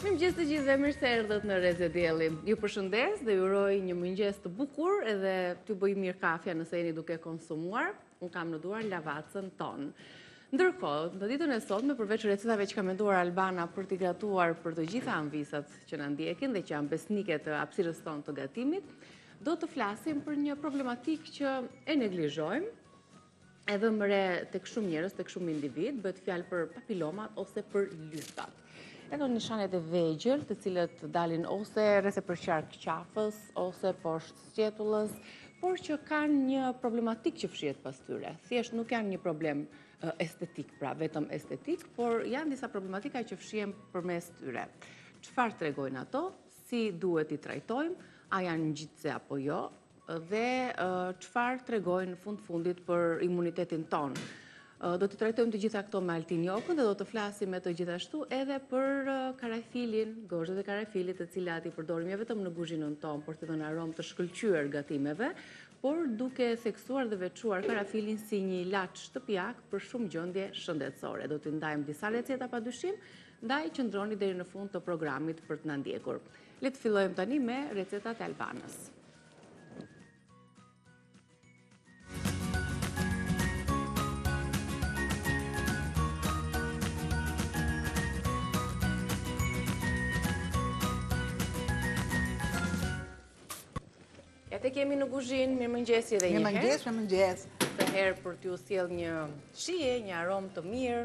Mirëmëngjes të gjithëve, mirë se erdhët në Rreze Dielli. Ju përshëndes dhe ju uroj një mëngjes të bukur edhe t'ju bëjë mirë kafja nëse jeni duke konsumuar. Unë kam në duar lavacën tonë. Ndërkohë, në ditën e sotme, përveç recetave që ka menduar Albana për t'i gatuar për të gjitha amvisat që na ndjekin dhe që janë besnike të hapësirës tonë të gatimit, do të flasim për një problematikë që e neglizhojmë, e vëmë re tek shumë njerëz, tek shumë individë, bëhet fjalë për papilomat ose për lythat. Ato nishanet e vegjël, të cilët dalin ose rreth e përqark qafës, ose poshtë sqetullës, por që kanë një problematikë që fshihet pas tyre. Thjesht nuk janë një problem estetik, pra vetëm estetik, por janë disa problematika që fshihen përmes tyre. Çfarë tregojnë ato? Si duhet t'i trajtojmë? A janë ngjitëse apo jo? Dhe çfarë tregojnë në fund fundit për imunitetin tonë? Do t'i trajtojmë të gjitha këto me Altin Jokën dhe do të flasim me të gjithashtu edhe për karafilin, gozhdët e karafilit të cilat i përdorim jo vetëm në kuzhinën tonë, për t'i dhënë aromë të shkëlqyer gatimeve, por duke theksuar dhe veçuar karafilin si një ilaç shtëpiak për shumë gjendje shëndetësore. Do t'i ndajmë disa receta pa dyshim, ndaj qëndroni deri në fund të programit për të na ndjekur. Le të fillojmë tani me recetat e Albanës. Ja të kemi në kuzhinë, mirëmëngjesi edhe një herë. Mirëmëngjes, mirëmëngjes. Këtë herë për t'ju sjellë një shije, një aromë të mirë,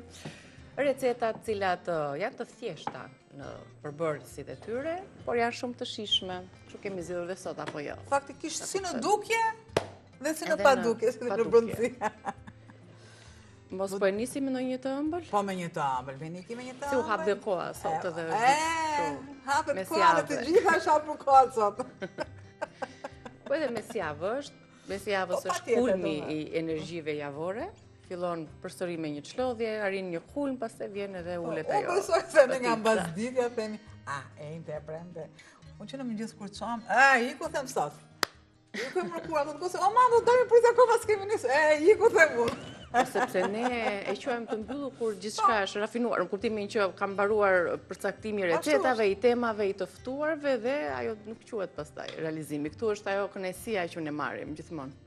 recetat të cilat janë të thjeshta në përbërësit e tyre, por janë shumë të shijshme. Kështu kemi zgjedhur dhe sot apo jo. Faktikisht si në dukje dhe si në padukje, si në brendësi. Mos po e nisim me ndonjë të ëmbël? Po me një të ëmbël, me niki me një të ëmbël. Si u hap dhe koha sot edhe është E, hapet koha dhe të gjitha është hapur koha sot. Po edhe mesjavë është, mesi i javës po, është kulmi i energjive javore, fillon përsëri me një çlodhje, arrin një kulm, pastaj vjen edhe po, ulet ajo. Unë besoj se ne nga mbasditja themi, a, e enjte e premte. Unë që në mëngjes kur çohem, a, iku them sot. Iku e mërkura, do të gosë, o ma, do të dojmë për të akoma s'kemi nisë, e, iku them unë. Po, sepse ne e quajmë të mbyllur kur gjithçka po. është rafinuar, në kuptimin që ka mbaruar përcaktimi i recetave, i temave, i të ftuarve dhe ajo nuk quhet pastaj realizimi. Këtu është ajo kënaqësia që ne marrim gjithmonë.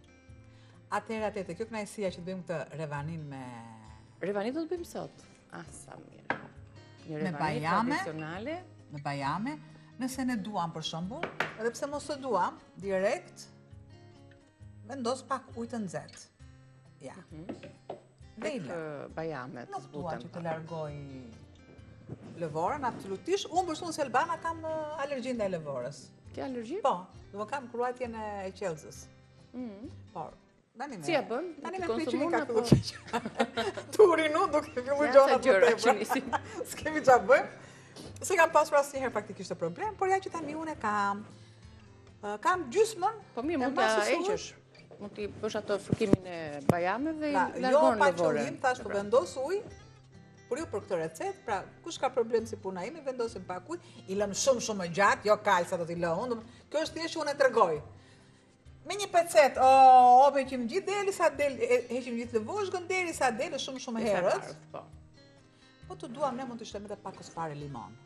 Atëherë, atëherë, kjo kënaqësia që të bëjmë këtë revanin me... Revani do të bëjmë sot. Ah, sa mirë. Një revani tradicionale. Me bajame, nëse ne duam për shembull, edhe pse mos e duam, direkt, vendos pak ujë të nxehtë. Ja. Mhm. Dhe i lë. Bajamet, Nuk dua që të largoj lëvoren, absolutisht. Unë për shembull si Albana kam alergji ndaj lëvores. Ke alergji? Po, do kam kruajtjen e qelzës. Mm. Por, Tani me... Si e bën? Tani me peqini ka fillu keq. Tu urinu, duke fillu gjona të tepra. S'kemi ça bëjmë. S'e kam pasur asnjëherë faktikisht problem, por ja që tani unë e kam. Kam gjysmën. Po mirë, mund ta heqësh. Mund t'i bësh ato fërkimin e bajameve dhe pra, i largon jo, pa qëllim, thashë po vendos ujë, por jo për këtë recetë, pra kush ka problem si puna ime, vendosim pak ujë, i lëmë shumë shumë më gjatë, jo kaq sa do t'i lë unë, kjo është thjesht që unë e tregoj. Me një pecetë, o, o, heqim gjithë deri sa del, heqim gjithë lëvozhgën deri sa del shumë shumë herët. Po. Po të duam ne mund të shtojmë edhe pak fare limon.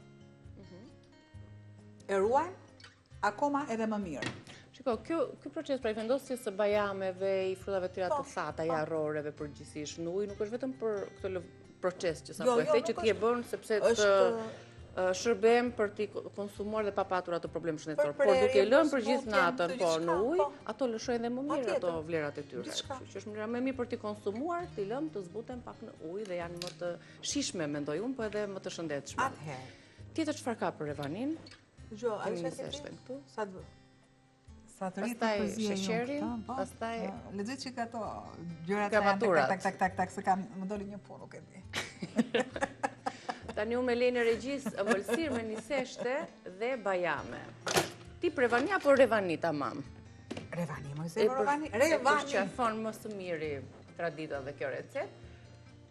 Mhm. E ruajmë akoma edhe më mirë. Shiko, kjo, kjo proces pra i vendosjes së bajameve, i frutave të tjera të po, thata, i po. arroreve përgjithësisht në ujë, nuk është vetëm për këtë proces që sapo jo, e jo, the që ti e bën sepse të shërben për t'i konsumuar dhe pa patur atë problem shëndetësor. Por duke lënë për gjithë natën, po në ujë, po. ato lëshojnë dhe më mirë ato vlerat e tyre. Kështu që është mënyra më e mirë për t'i konsumuar, t'i lëmë të zbuten pak në ujë dhe janë më të shijshme, mendoj unë, po edhe më të shëndetshme. Atëherë. Tjetër çfarë ka për revanin? Jo, a është këtu? Sa të Sa të rritë të përziejmë sheqerin, po, pastaj lexoj çik ato gjërat e tak tak tak tak tak se kam më doli një punë, nuk e di. Tani unë me lejen e regjisë ëmbëlsirë me niseshte dhe bajame. Ti revani apo revani tamam? Revani, më se revani, revani. E përqafon më së miri tradita dhe kjo recetë,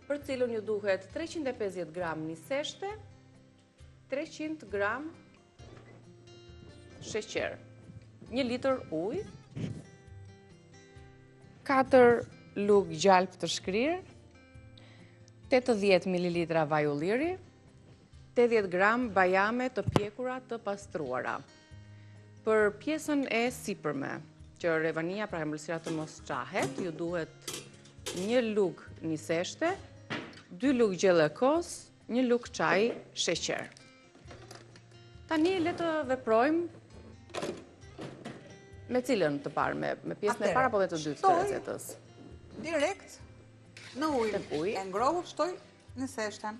për cilën ju duhet 350 gram niseshte, 300 gram sheqer, 1 litër ujë, 4 lugë gjalpë të shkrirë, 80 ml vaj ulliri. 80 gram bajame të pjekura të pastruara. Për pjesën e sipërme, që revania pra ëmbëlsira të mos çahet, ju duhet një lugë niseshte, dy lugë gjelle kos, një lugë çaji sheqer. Tani le të veprojmë me cilën të parë, me, me pjesën e parë apo me të dytë të recetës? Direkt në ujë. Ujë. E ngrohur shtoj niseshten.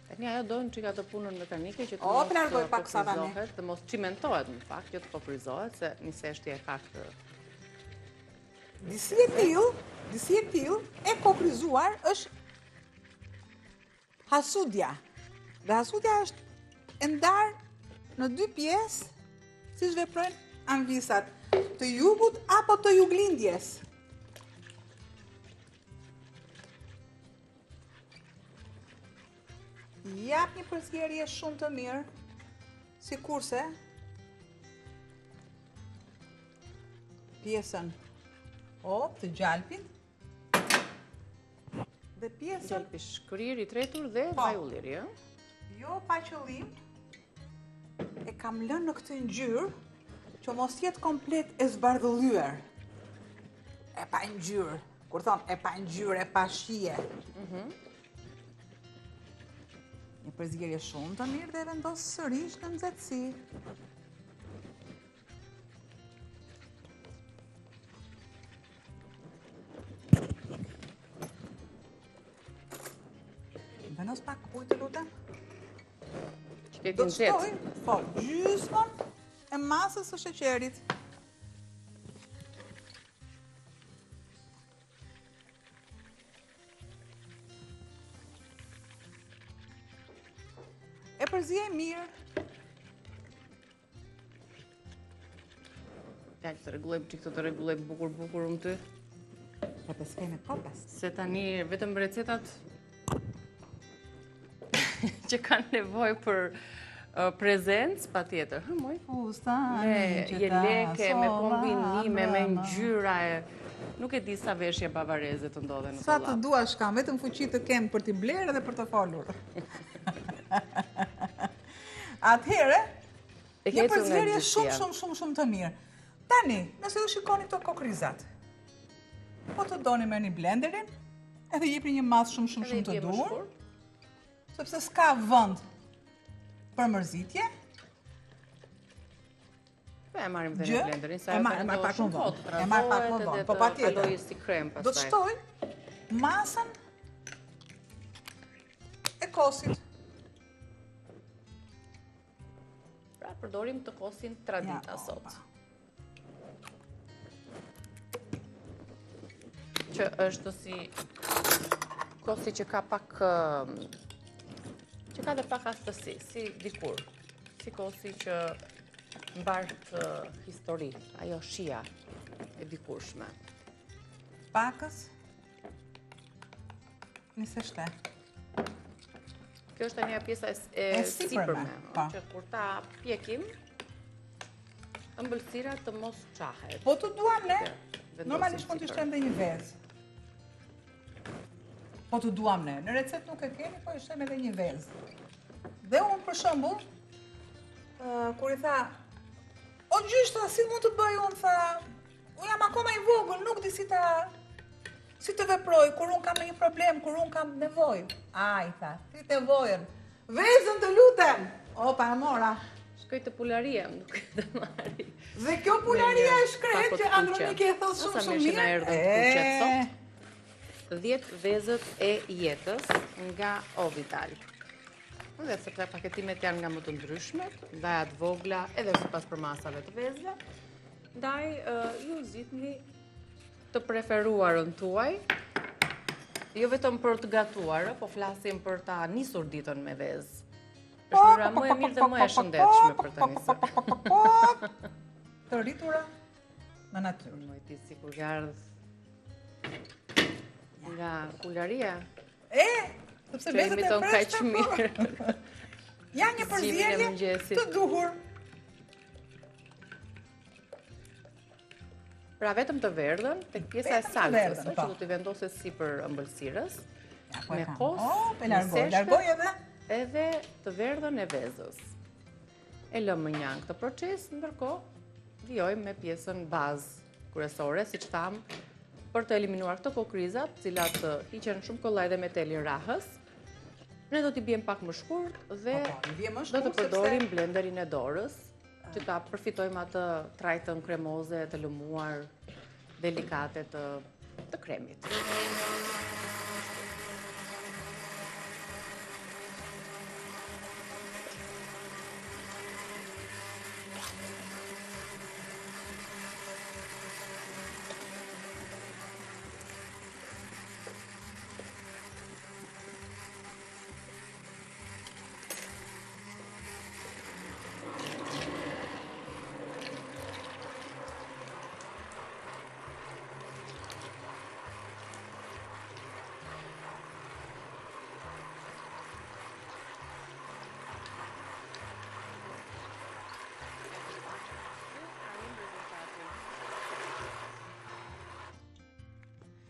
Tani ajo do një çikë atë punën mekanike që të mos kokrizohet, të mos çimentohet në fakt, jo të kokrizohet, se niseshtja e ka këtë. Disi e tillë, disi e tillë, e kokrizuar është Hasudja. Dhe hasudja është e ndarë në dy pjesë, siç veprojnë amvisat, të jugut apo të juglindjes. Jap një përzierje shumë të mirë, sikurse pjesën op të gjalpit, Dhe pjesën... Gjalpi i shkrirë i tretur dhe po. vaj ulliri, ë? Jo, pa qëllim, e kam lënë në këtë ngjyrë, që mos jetë komplet e zbardhëllyer. E pa ngjyrë, kur thonë e pa ngjyrë, e pa shije. Mhm. Një përzierje shumë të mirë dhe e vendos sërish në nxehtësi. Vendos pak ujë të lutem. Do të shtoj, po, gjysmën e masës së sheqerit. E përziej mirë. Ja, të rregullojmë çik të të rregullojmë bukur bukur unë ty. Po të s'kemi kopes. Se tani vetëm recetat që kanë nevojë për prezencë, patjetër. Hë, moj? Me jeleke, me kombinime, me ngjyra e... Nuk e di sa veshje bavareze të ndodhen në Sa të duash kam, vetëm fuqi të kem për t'i blerë dhe për të folur. Atëherë, një përzierje shumë, shumë, shumë, shumë të mirë. Tani, nëse ju shikoni këto kokrizat, po të doni merrni blenderin, edhe jepni një masë shumë, shumë, shumë të duhur, sepse s'ka vend për mërzitje. Po e marrim dhe në blenderin, sa e marrim pak më vonë. E marr pak më vonë, po patjetër. Si krem pastaj. Do të shtoj masën e kosit. Pra përdorim të kosin tradita sot. Që është si kosi që ka pak që ka dhe pak athtësi, si dikur. Si kosi që mbart histori, ajo shija e dikurshme. Pakës Niseshte. Kjo është tani pjesa e sipërme, po. që kur ta pjekim, ëmbëlsira të mos çahet. Po të duam ne, normalisht mund të shtojmë dhe një vezë. Po të duam ne, në recetë nuk e kemi, po i shtojmë edhe një vezë. Dhe unë për shembull, kur i tha, o gjysh, tha, si mund të bëj unë, tha, unë jam akoma i vogël, nuk di si ta Si të veproj, kur unë kam një problem, kur unë kam nevojë? A, i tha, ti nevojën. Vezën të lutem! Opa, e mora. Shkoj te pularia, më duket të marri. Dhe kjo pularia e shkretë që Androniki e thotë shumë shumë mirë. Sa mirë që na erdhën të kuqet sot. 10 vezët e jetës nga Ovital. Dhe sepse paketimet janë nga më të ndryshmet, nga të vogla edhe sipas përmasave të vezëve. Ndaj, ju zgjidhni të preferuarën tuaj, jo vetëm për të gatuar, po flasim për ta nisur ditën me vezë. Është mënyra më e mirë dhe më e shëndetshme për ta nisur. Të rritura në natyrë. Moj ti sikur ke ardhur nga pularia. E, sepse vezët e freskëta. Mirë. Ja një përzierje të duhur. Pra vetëm të verdhën, tek pjesa e salcës, që po. do t'i vendoset sipër ëmbëlsirës, po me kos, oh, largoj, largoj edhe? Edhe të verdhën e vezës. E lëmë mënjanë këtë proces, ndërkohë, vijojmë me pjesën bazë kryesore, siç thamë, për të eliminuar këto kokrizat, të cilat hiqen shumë kollaj dhe me telin rrahës. Ne do t'i biem pak më shkurt dhe po, po, do të përdorim blenderin e dorës, që ta përfitojmë atë trajtën kremoze të lëmuar, delikate të, të kremit.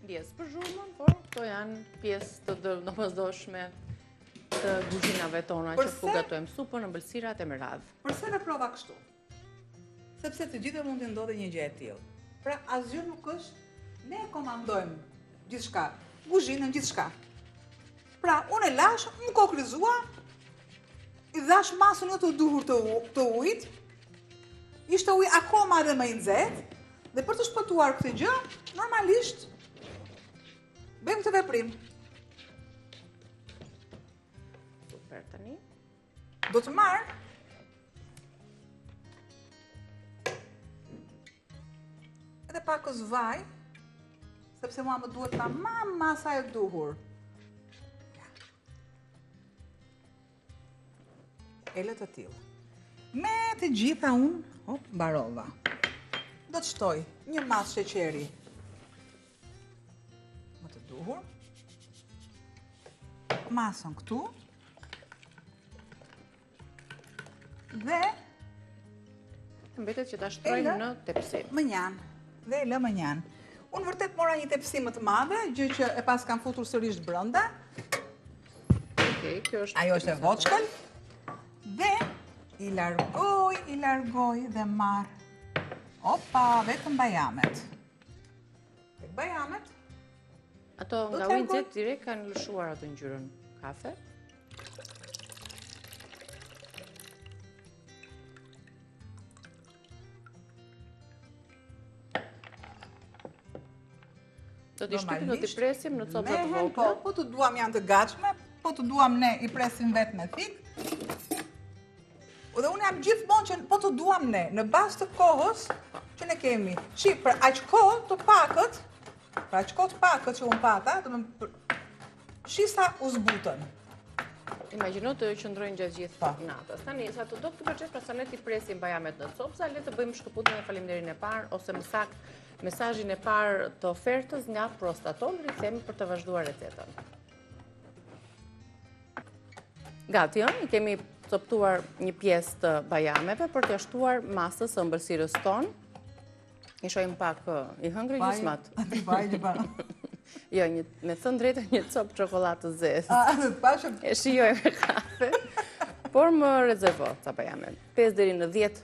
Ndjesë për zhurmën, por këto janë pjesë të domosdoshme të kuzhinave tona që ku gatojmë supën, ëmbëlsirat e me radhë. Përse veprova kështu? Sepse të gjithëve mund t'i ndodhë një gjë e tillë. Pra asgjë nuk është, ne e komandojmë gjithçka, kuzhinën gjithçka. Pra unë e lashë, m'u kokrizua, i dhashë masën jo të duhur të, të ujit, ishte uji akoma edhe më i nxehtë, dhe për të shpëtuar këtë gjë, normalisht Bëjmë këtë veprim. Super tani. Do të marr edhe pakëz vaj, sepse mua më duhet tamam masa e duhur. E lë të tillë. Me të gjitha unë, hop, mbarova. Do të shtoj një masë sheqeri më të duhur. Masën këtu. Dhe mbetet që ta shtrojmë në tepsi. Mënjanë. Dhe e lë mënjanë. Unë vërtet mora një tepsi më të madhe, gjë që e paskam futur sërish brenda. Okej, kjo është Ajo është e voçkël. Dhe i largoj, i largoj dhe marr. Opa, vetëm bajamet. Tek bajamet. Ato nga uji i nxehtë direkt kanë lëshuar atë ngjyrën kafe. Do t'i shtypim, do t'i presim në copëza të vogla. Po, po të duam janë të gatshme, po të duam ne i presim vetë me thikë. Dhe unë jam gjithmonë që po të duam ne, në bazë të kohës që ne kemi. Shi, për aq kohë të pakët, për aq kohë të pakët që unë pata, të Shi sa u zbutën. Imagjino të qëndrojnë gjatë gjithë po. natës. Tani, sa të do këtë proces, pra sa ne t'i presim bajamet në copëza, le të bëjmë shkëputjen e faleminderin e parë, ose më saktë, mesazhin e parë të ofertës nga Prostatol, rikthehemi për të vazhduar recetën. Gati, i kemi copëtuar një pjesë të bajameve për t'ia shtuar masës së ëmbëlsirës tonë. I shohim pak, i hëngre gjysmat. Ati vaj që pa. Jo, një, me thënë të drejtën një copë çokollatë të zezë. A, E shijoj me kafe. Por më rezervo, ca bajame. 5 deri në 10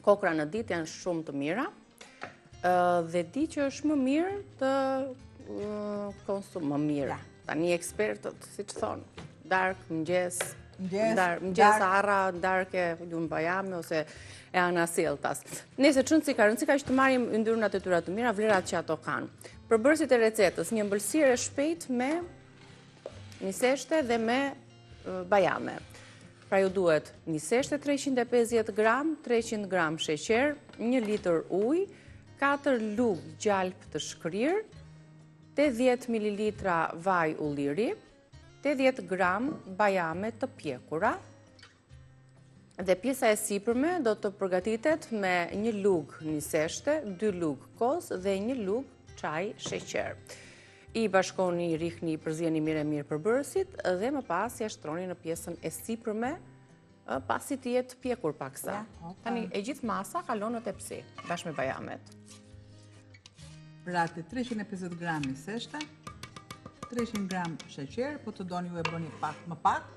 kokrra në ditë janë shumë të mira. Dhe di që është më mirë të konsum më mirë. Tani ekspertët, siç thonë, darkë, mëngjes, mëngjes arra, darkë gjumë bajame ose e anasjelltas. Nëse ç'rëndësi ka, rëndësi ka që të marrim yndyrnat e tyre të mira, vlerat që ato kanë. Përbërësit e recetës, një ëmbëlsirë e shpejtë me niseshte dhe me bajame. Pra ju duhet niseshte 350 gram, 300 gram sheqer, 1 litër ujë, 4 lugë gjalpë të shkrirë, 80 mililitra vaj ulliri, 80 gram bajame të pjekura, dhe pjesa e sipërme do të përgatitet me një lugë niseshte, 2 lugë kos dhe një lugë çaj sheqer. I bashkoni, i rrihni, i përzieni mirë e mirë përbërësit dhe më pas ia shtroni në pjesën e sipërme pasi të jetë pjekur paksa. Tani e gjithë masa kalon në tepsi, bashkë me bajamet. Pra te 350 gram niseshte, 300 gram sheqer, po të doni ju e bëni pak më pak.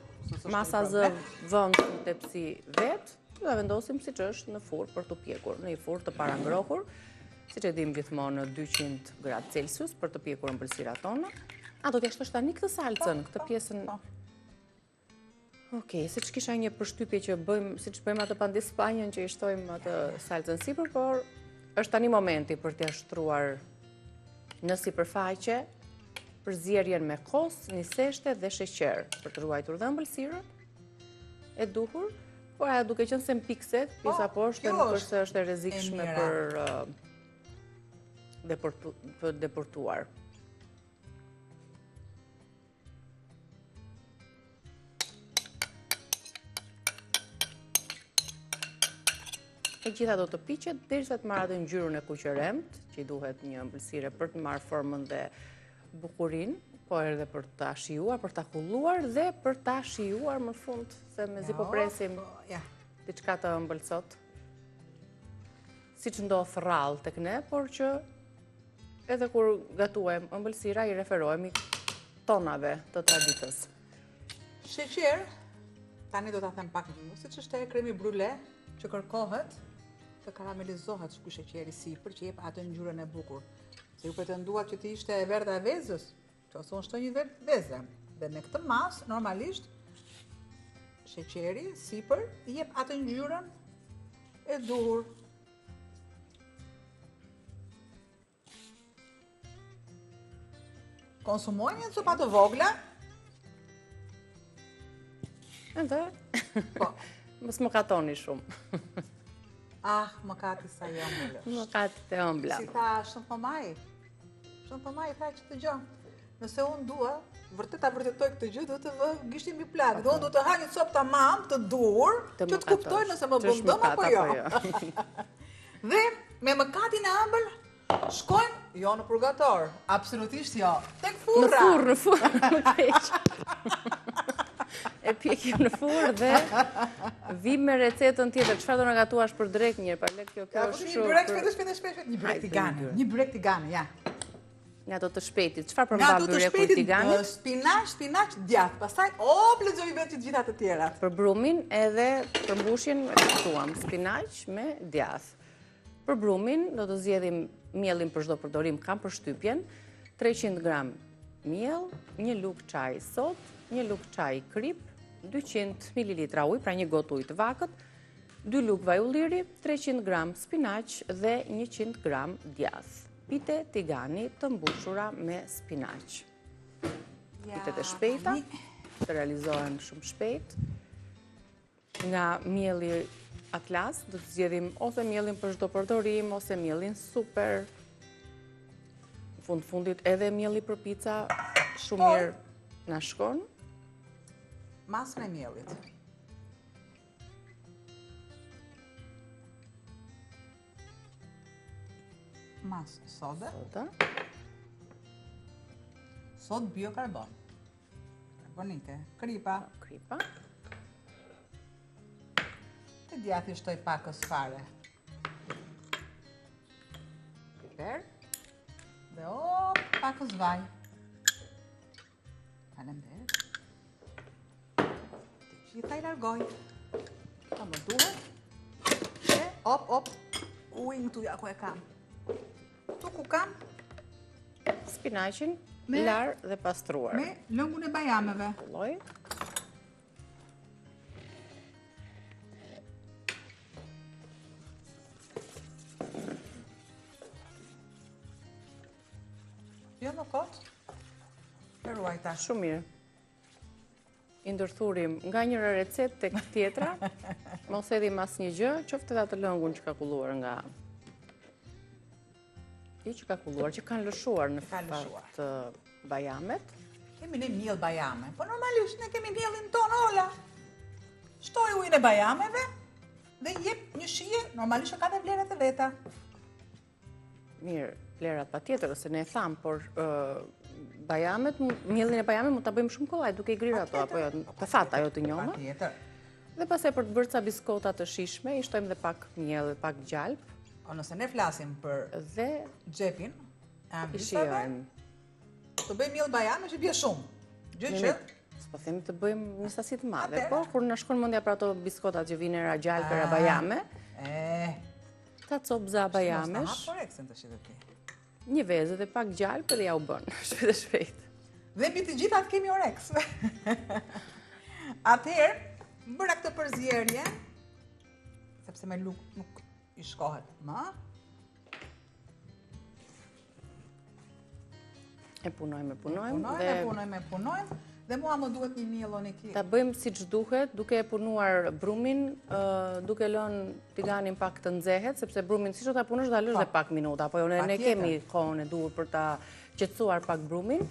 Masa zë vend në tepsi vetë, dhe vendosim siç është në furrë për t'u pjekur, në një furrë të parangrohur, siç e dimë gjithmonë në 200 gradë Celsius për të pjekur ëmbëlsirat tona. A do t'ia shtosh tani këtë salcën, po, këtë po, pjesën... Po. Okej, siç kisha një përshtypje që bëjmë, siç bëjmë atë pandispanjën që i shtojmë atë salcën sipër, por është tani momenti për t'ia shtruar në sipërfaqe përzierjen me kos, niseshte dhe sheqer për të ruajtur dhe ëmbëlsirën e duhur, por ajo duke qenë se mpikset, po, pjesa poshtë nuk është se është e rrezikshme për uh, depërtuar. E gjitha do të piqet, derisa të marrë atë ngjyrën e kuqërremtë, që i duhet një ëmbëlsire për të marrë formën dhe bukurinë, po edhe për ta shijuar, për ta kulluar dhe për ta shijuar më fund, se mezi po presim po, diçka të ëmbël sot. Siç ndodh rrallë tek ne, por që Edhe kur gatuajmë ëmbëlsira i referohemi tonave të traditës. Sheqer, tani do ta them pak më, siç është e kremi brule që kërkohet të karamelizohet ky sheqeri sipër që jep atë ngjyrën e bukur. Se ju pretenduat që të ishte e verdha e vezës, që ose unë shtoj një verdhë veze. Dhe me këtë masë, normalisht, sheqeri sipër jep atë ngjyrën e duhur. Konsumojmë një copa të vogla. Edhe? Po. Mos mëkatoni shumë. Ah, mëkati sa i ëmbël është. Mëkati të ëmbla. Si tha Shën Thomai? Shën Thomai tha që të gjë. Nëse unë dua, vërtet ta vërtetoj këtë gjë, do të vë gishtin mbi plagë. Do do të ha një copë tamam të duhur, që të kuptoj nëse më bën dëm apo jo. jo. Dhe me mëkatin e ëmbël shkojmë jo në purgator, absolutisht jo. Tek furra. Në furrë, në furrë, më keq. E pjekim në furrë dhe vijmë me recetën tjetër. Çfarë do na gatuash për drekë njëherë, pa lek kjo kjo është shumë. Një byrek shpejt, shpejt, shpejt, një byrek tigani, një byrek tigani, ja. Nga ato të shpejtit, çfarë përmban byreku i tiganit? Spinaq, spinaq, djathë. Pastaj, op, lexoji vetë të gjitha të tjerat. Për brumin edhe për mbushjen e kuptuam, spinaq me djathë. Për brumin do të zgjedhim miellin për çdo përdorim, kam përshtypjen, 300 gram miell, një lugë çaji sodë, një lugë çaji kripë, 200 ml ujë, pra një gotë ujë të vakët, 2 lugë vaj ulliri, 300 gram spinaq dhe 100 gram djathë. Pite tigani të mbushura me spinaq. Pitet e shpejta, të realizohen shumë shpejt. Nga mielli Atlas, do të zgjedhim ose miellin për çdo përdorim, ose miellin super. Fund fundit edhe mielli për pica, shumë mirë na shkon. Masën e miellit. Masë sode. Soda. Sodë biokarbon. Karbonike. Kripa. Po, kripa. Te djathi shtoj pakës fare. Piper. Dhe op, pakës vaj. Faleminderit. Të gjitha i largoj. Sa më duhet. E, op, op, ujin këtu ja ku e kam. Këtu ku kam? Spinaqin, larë dhe pastruar. Me lëngun e bajameve. Lloj. Jo më kot, e ruajta. Shumë mirë. I ndërthurim nga njëra recetë tek tjetra, mos hedhim asnjë gjë, qoftë edhe atë lëngun që ka kulluar nga... Jo që ka kulluar, që kanë lëshuar në fakt bajamet. Kemi ne miell bajame, po normalisht ne kemi miellin tonë, Ola. Shtoj ujin e bajameve dhe jep një shije, normalisht ka dhe vlerat e veta. Mirë, vlerat patjetër, ose ne e thamë, por bajamet, miellin e bajameve mund ta bëjmë shumë kollaj, duke i grirë ato, apo jo, të thata, jo të njoma. Patjetër. Dhe pastaj për të bërë ca biskota të shijshme, i shtojmë dhe pak miell dhe pak gjalpë. Po nëse ne flasim për dhe xhepin. I shijojmë. Të bëjmë miell bajame që bie shumë. Gjë që S'po themi të bëjmë një sasi të madhe, po kur na shkon mendja për ato biskotat që vijnë era gjalpë, era ah, bajame. E. Ta copëza bajamesh. Mos na hap tash edhe ti. Një vezë dhe pak gjalpë dhe ja u bën, shpejt e shpejt. Dhe mbi të gjitha të kemi oreks. Atëherë, bëra këtë përzierje, sepse me lugë nuk i shkohet më. E punojmë, e punojmë. E punojmë, e punojmë, e punojmë. Dhe mua më duhet një miell oniki. Ta bëjmë siç duhet, duke e punuar brumin, duke lënë tiganin pak të nxehet, sepse brumin siç do ta punosh, do ta lësh po. dhe pak minuta, po jo ne ne kemi kohën e duhur për ta qetësuar pak brumin.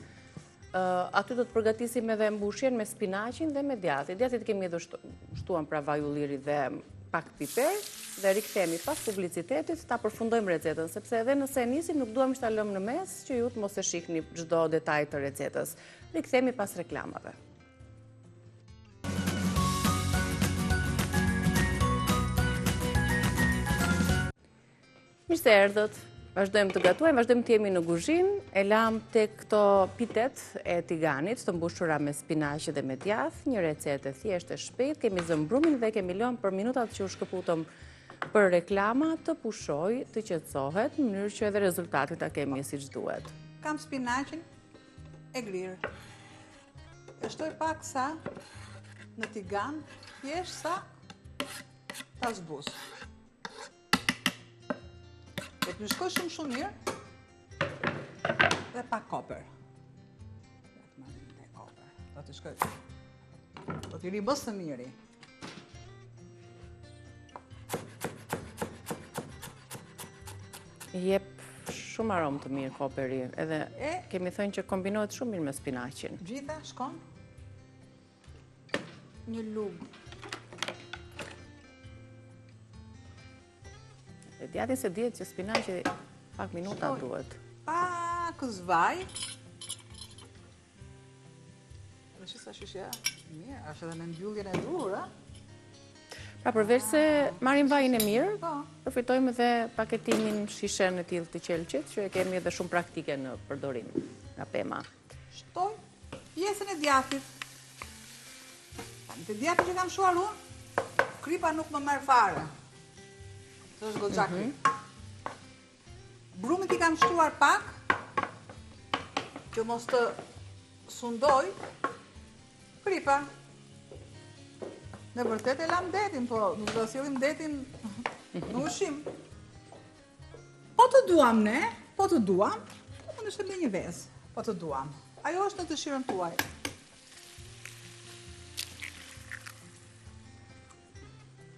Aty do të përgatisim edhe mbushjen me spinaqin dhe me djathin. Djathit kemi edhe shtuam pra vaj ulliri dhe pak piper dhe rikthehemi pas publicitetit ta përfundojmë recetën, sepse edhe nëse e nisim nuk duam që ta lëmë në mes që ju të mos e shihni çdo detaj të recetës. Rikthehemi pas reklamave. Mirë se erdhët. Vazhdojmë të gatuajmë, vazhdojmë të jemi në kuzhinë. E lamë te këto pitet e tiganit të mbushura me spinaq dhe me djathë, një recetë e thjeshtë e shpejtë. Kemi zënë brumin dhe kemi lënë për minutat që u shkëputëm për reklama të pushojë, të qetësohet, në mënyrë që edhe rezultatin ta kemi siç duhet. Kam spinaqin e grirë. E shtoj pak sa në tigan, thjesht sa ta zbus. Do të më shkojë shumë shumë mirë. Dhe pak koper. Do të shkojë. Do t'i rrijë më së miri. Jep shumë aromë të mirë koperi. Edhe kemi thënë që kombinohet shumë mirë me spinaqin. Gjitha shkon një lugë. E djathi se dihet që spinaqi pak minuta duhet. Pak vaj. Dhe që sa shishja, mirë, është edhe me mbylljen e duhur, a? Pra përveç se marrim vajin e mirë, po. përfitojmë edhe paketimin shishen e tillë të qelqit, që e kemi edhe shumë praktike në përdorim nga pema. Shtoj pjesën e djathit. Tani te djathi që kam shtuar unë, kripa nuk më merr fare. Se është goxha mhm. kripë. Brumit i kam shtuar pak, që mos të sundojë kripa. Ne vërtet e lamë detin, po nuk do sjellim detin në ushqim. Po të duam ne, po të duam, po mund të shtojmë një vezë, po të duam. Ajo është në dëshirën tuaj.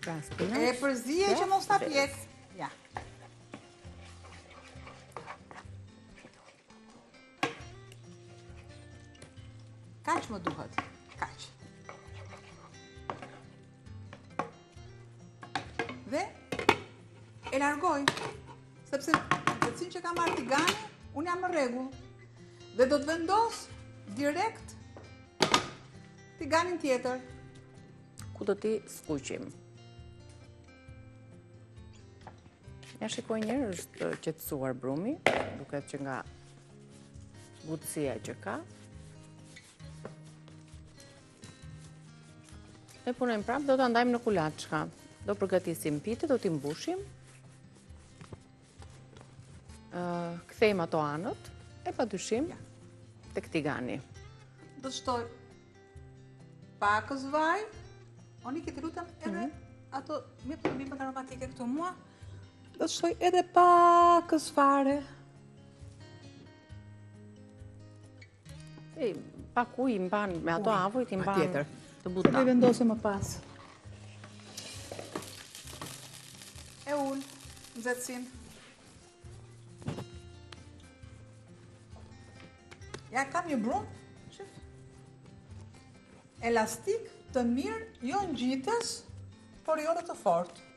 Pra, spinaq. E përziej që mos ta pjek. Ja. Kaq më duhet. Kaq. Dhe e largoj, sepse nxehtësinë që ka marrë tigani, unë jam në rregull. Dhe do të vendos direkt tiganin tjetër. Ku do t'i skuqim? Ja shikoj njëherë, është qetësuar brumi, duket që nga butësia që ka. Ne punojmë prapë, do ta ndajmë në kulaçka. Do përgatisim pite, do t'i mbushim. Kthejmë ato anët, e pa dyshim, tek tigani. Do të shtoj pakëz vaj, Onike të lutem edhe mhm. ato me për bimët aromatike këtu mua, do të shtoj edhe pakëz fare. E, pak ujë i mban, me ato avujt i mban të buta. Se vendosim më pas. E ul, nxehtësinë. Ja, kam një brumë, shif. Elastik të mirë, jo ngjitës, por jo dhe të fortë.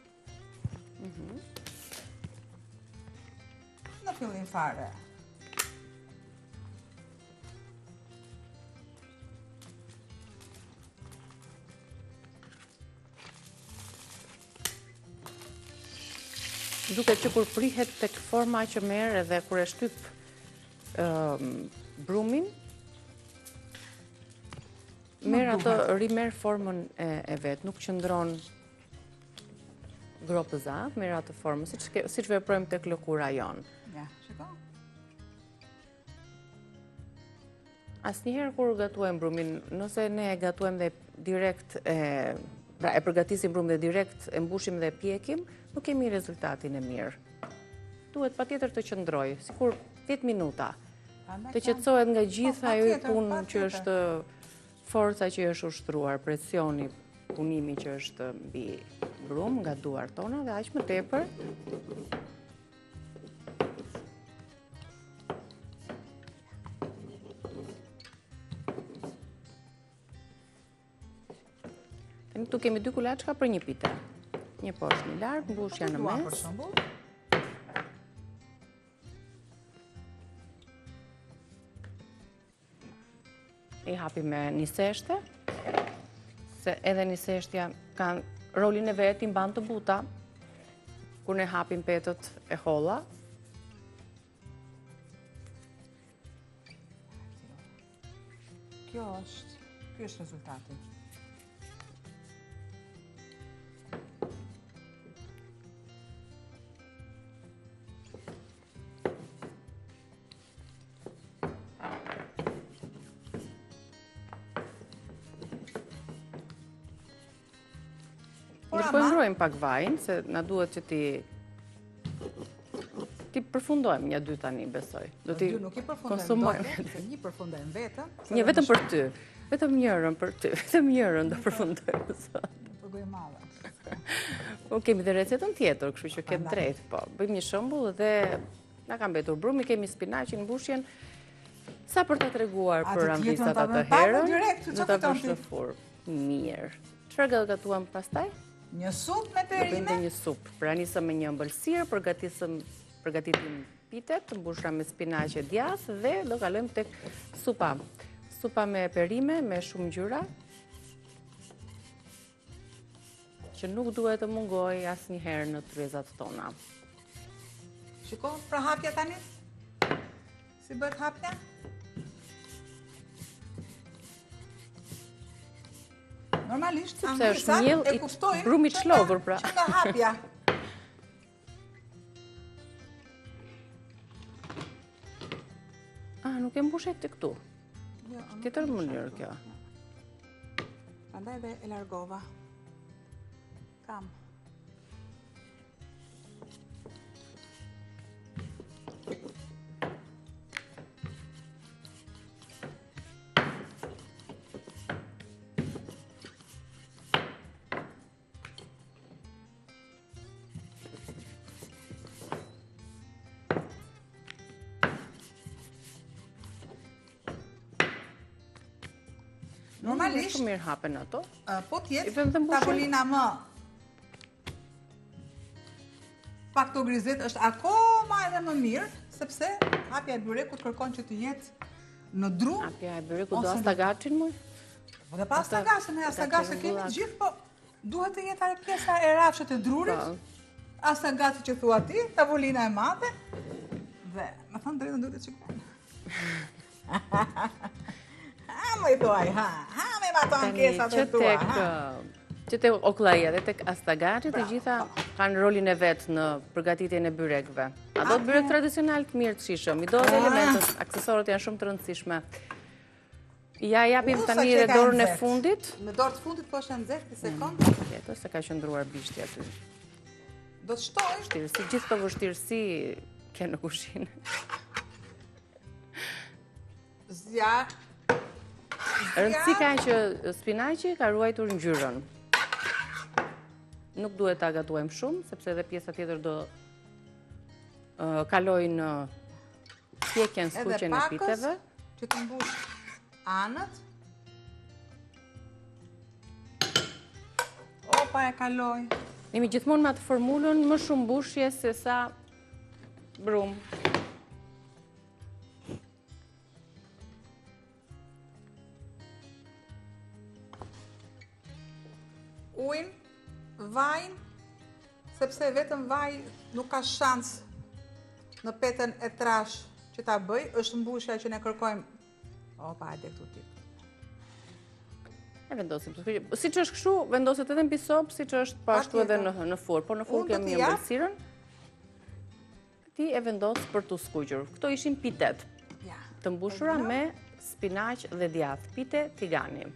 Mhm. Në fillim fare. Duket që kur prihet tek forma që merr edhe kur e shtyp. brumin, merr atë, rimerr formën e, e vet, nuk qëndron gropëza, merr atë formën, siç, siç veprojmë tek lëkura jonë. Ja, shiko. Asnjëherë kur gatuajmë brumin, nëse ne e gatuajmë dhe direkt e pra e përgatisim brumin dhe direkt e mbushim dhe e pjekim, nuk kemi rezultatin e mirë. Duhet patjetër të qëndrojë, sikur 10 minuta. Të qetësohet nga gjithë po, ajo punë që është forca që është ushtruar, presioni, punimi që është mbi brumë nga duart tona dhe aq më tepër Tani këtu kemi dy kulaçka për një pite. Një poshtë, një lart, mbushja në mes. I hapim me niseshte, se edhe niseshtja ka rolin e vet, i mban të buta, kur ne hapim petët e holla. Kjo është, kjo është rezultati. Por po ngrohim pak vajin, se na duhet që t'i t'i përfundojmë një dy tani, besoj. Do t'i konsumojmë. Një përfundojmë vetëm. Një vetëm për ty. Vetëm njërën për ty. Vetëm njërën do përfundojmë sot. Për gojë madhe. Po kemi dhe recetën tjetër, kështu që ke drejt, po. Bëjmë një shembull dhe Na ka mbetur brumi, kemi spinaqin, mbushjen. Sa për ta treguar për amvisat atë herën, do ta vësh në furrë. Mirë. Çfarë gatuam pastaj? Një supë me perime? Do bëjmë një supë. Pra nisëm me një ëmbëlsirë, përgatisëm, përgatitim pitet, të mbushura me spinaq e djathë dhe do kalojmë tek supa. Supa me perime, me shumë ngjyra, që nuk duhet të mungojë asnjëherë në tryezat tona. Shiko, pra hapja tani? Si bëhet hapja? Normalisht, sepse është miell i brumë i çlodhur, pra. Që nga hapja. Ah, nuk e mbushe ti këtu. Jo, Tjetër mënyrë kjo. Prandaj dhe e largova. Kam. Normalisht shumë mirë hapen ato. Po të jetë tavolina më pak të grizet është akoma edhe më mirë, sepse hapja e byrekut kërkon që të jetë në dru. Hapja e byrekut do astagacin më? Po dhe pa astagacin, ne astagacin kemi të gjithë, po duhet të jetë ajo pjesa e rrafshët e drurit. Po. Astagaci që thua ti, tavolina e madhe. Dhe, me thënë të drejtën duhet të çikë. Ha, më i thuaj, ha, ha, me ma të ankesat e tua, ha. Që tek okllaia dhe tek astagaci, të gjitha kanë rolin e vet në përgatitjen e byrekëve. A do të byrek tradicional të mirë të shijshëm, i do dhe elementët, aksesorët janë shumë të rëndësishme. Ja japim tani edhe dorën e fundit. Në dorë të fundit po është e nxehtë, një sekondë. Mm, tjetër, se ka qëndruar bishti aty. Do të shtoj. Vështirësi, gjithë këto vështirësi ke në kuzhinë. Zjarr. Rëndësi ka që spinaqi ka ruajtur ngjyrën. Nuk duhet ta gatuajmë shumë, sepse edhe pjesa tjetër do kalojë në pjekjen skuqjen e piteve. Që të mbush anët. Opa e kaloj. Jemi gjithmonë me atë formulën më shumë mbushje se sa brumë. Ujin, vajin, sepse vetëm vaj nuk ka shans në petën e trashë. që ta bëj, është mbushja që ne kërkojmë. Opa, hajde këtu ti. E vendosim të skuqim. Siç është kështu, vendoset edhe mbi sobë, siç është po ashtu edhe në në furrë. Po në furrë kemi ëmbëlsirën. Ti e vendos për t'u skuqur. Këto ishin pitet. Ja. Të mbushura me spinaq dhe djathë. Pite tigani.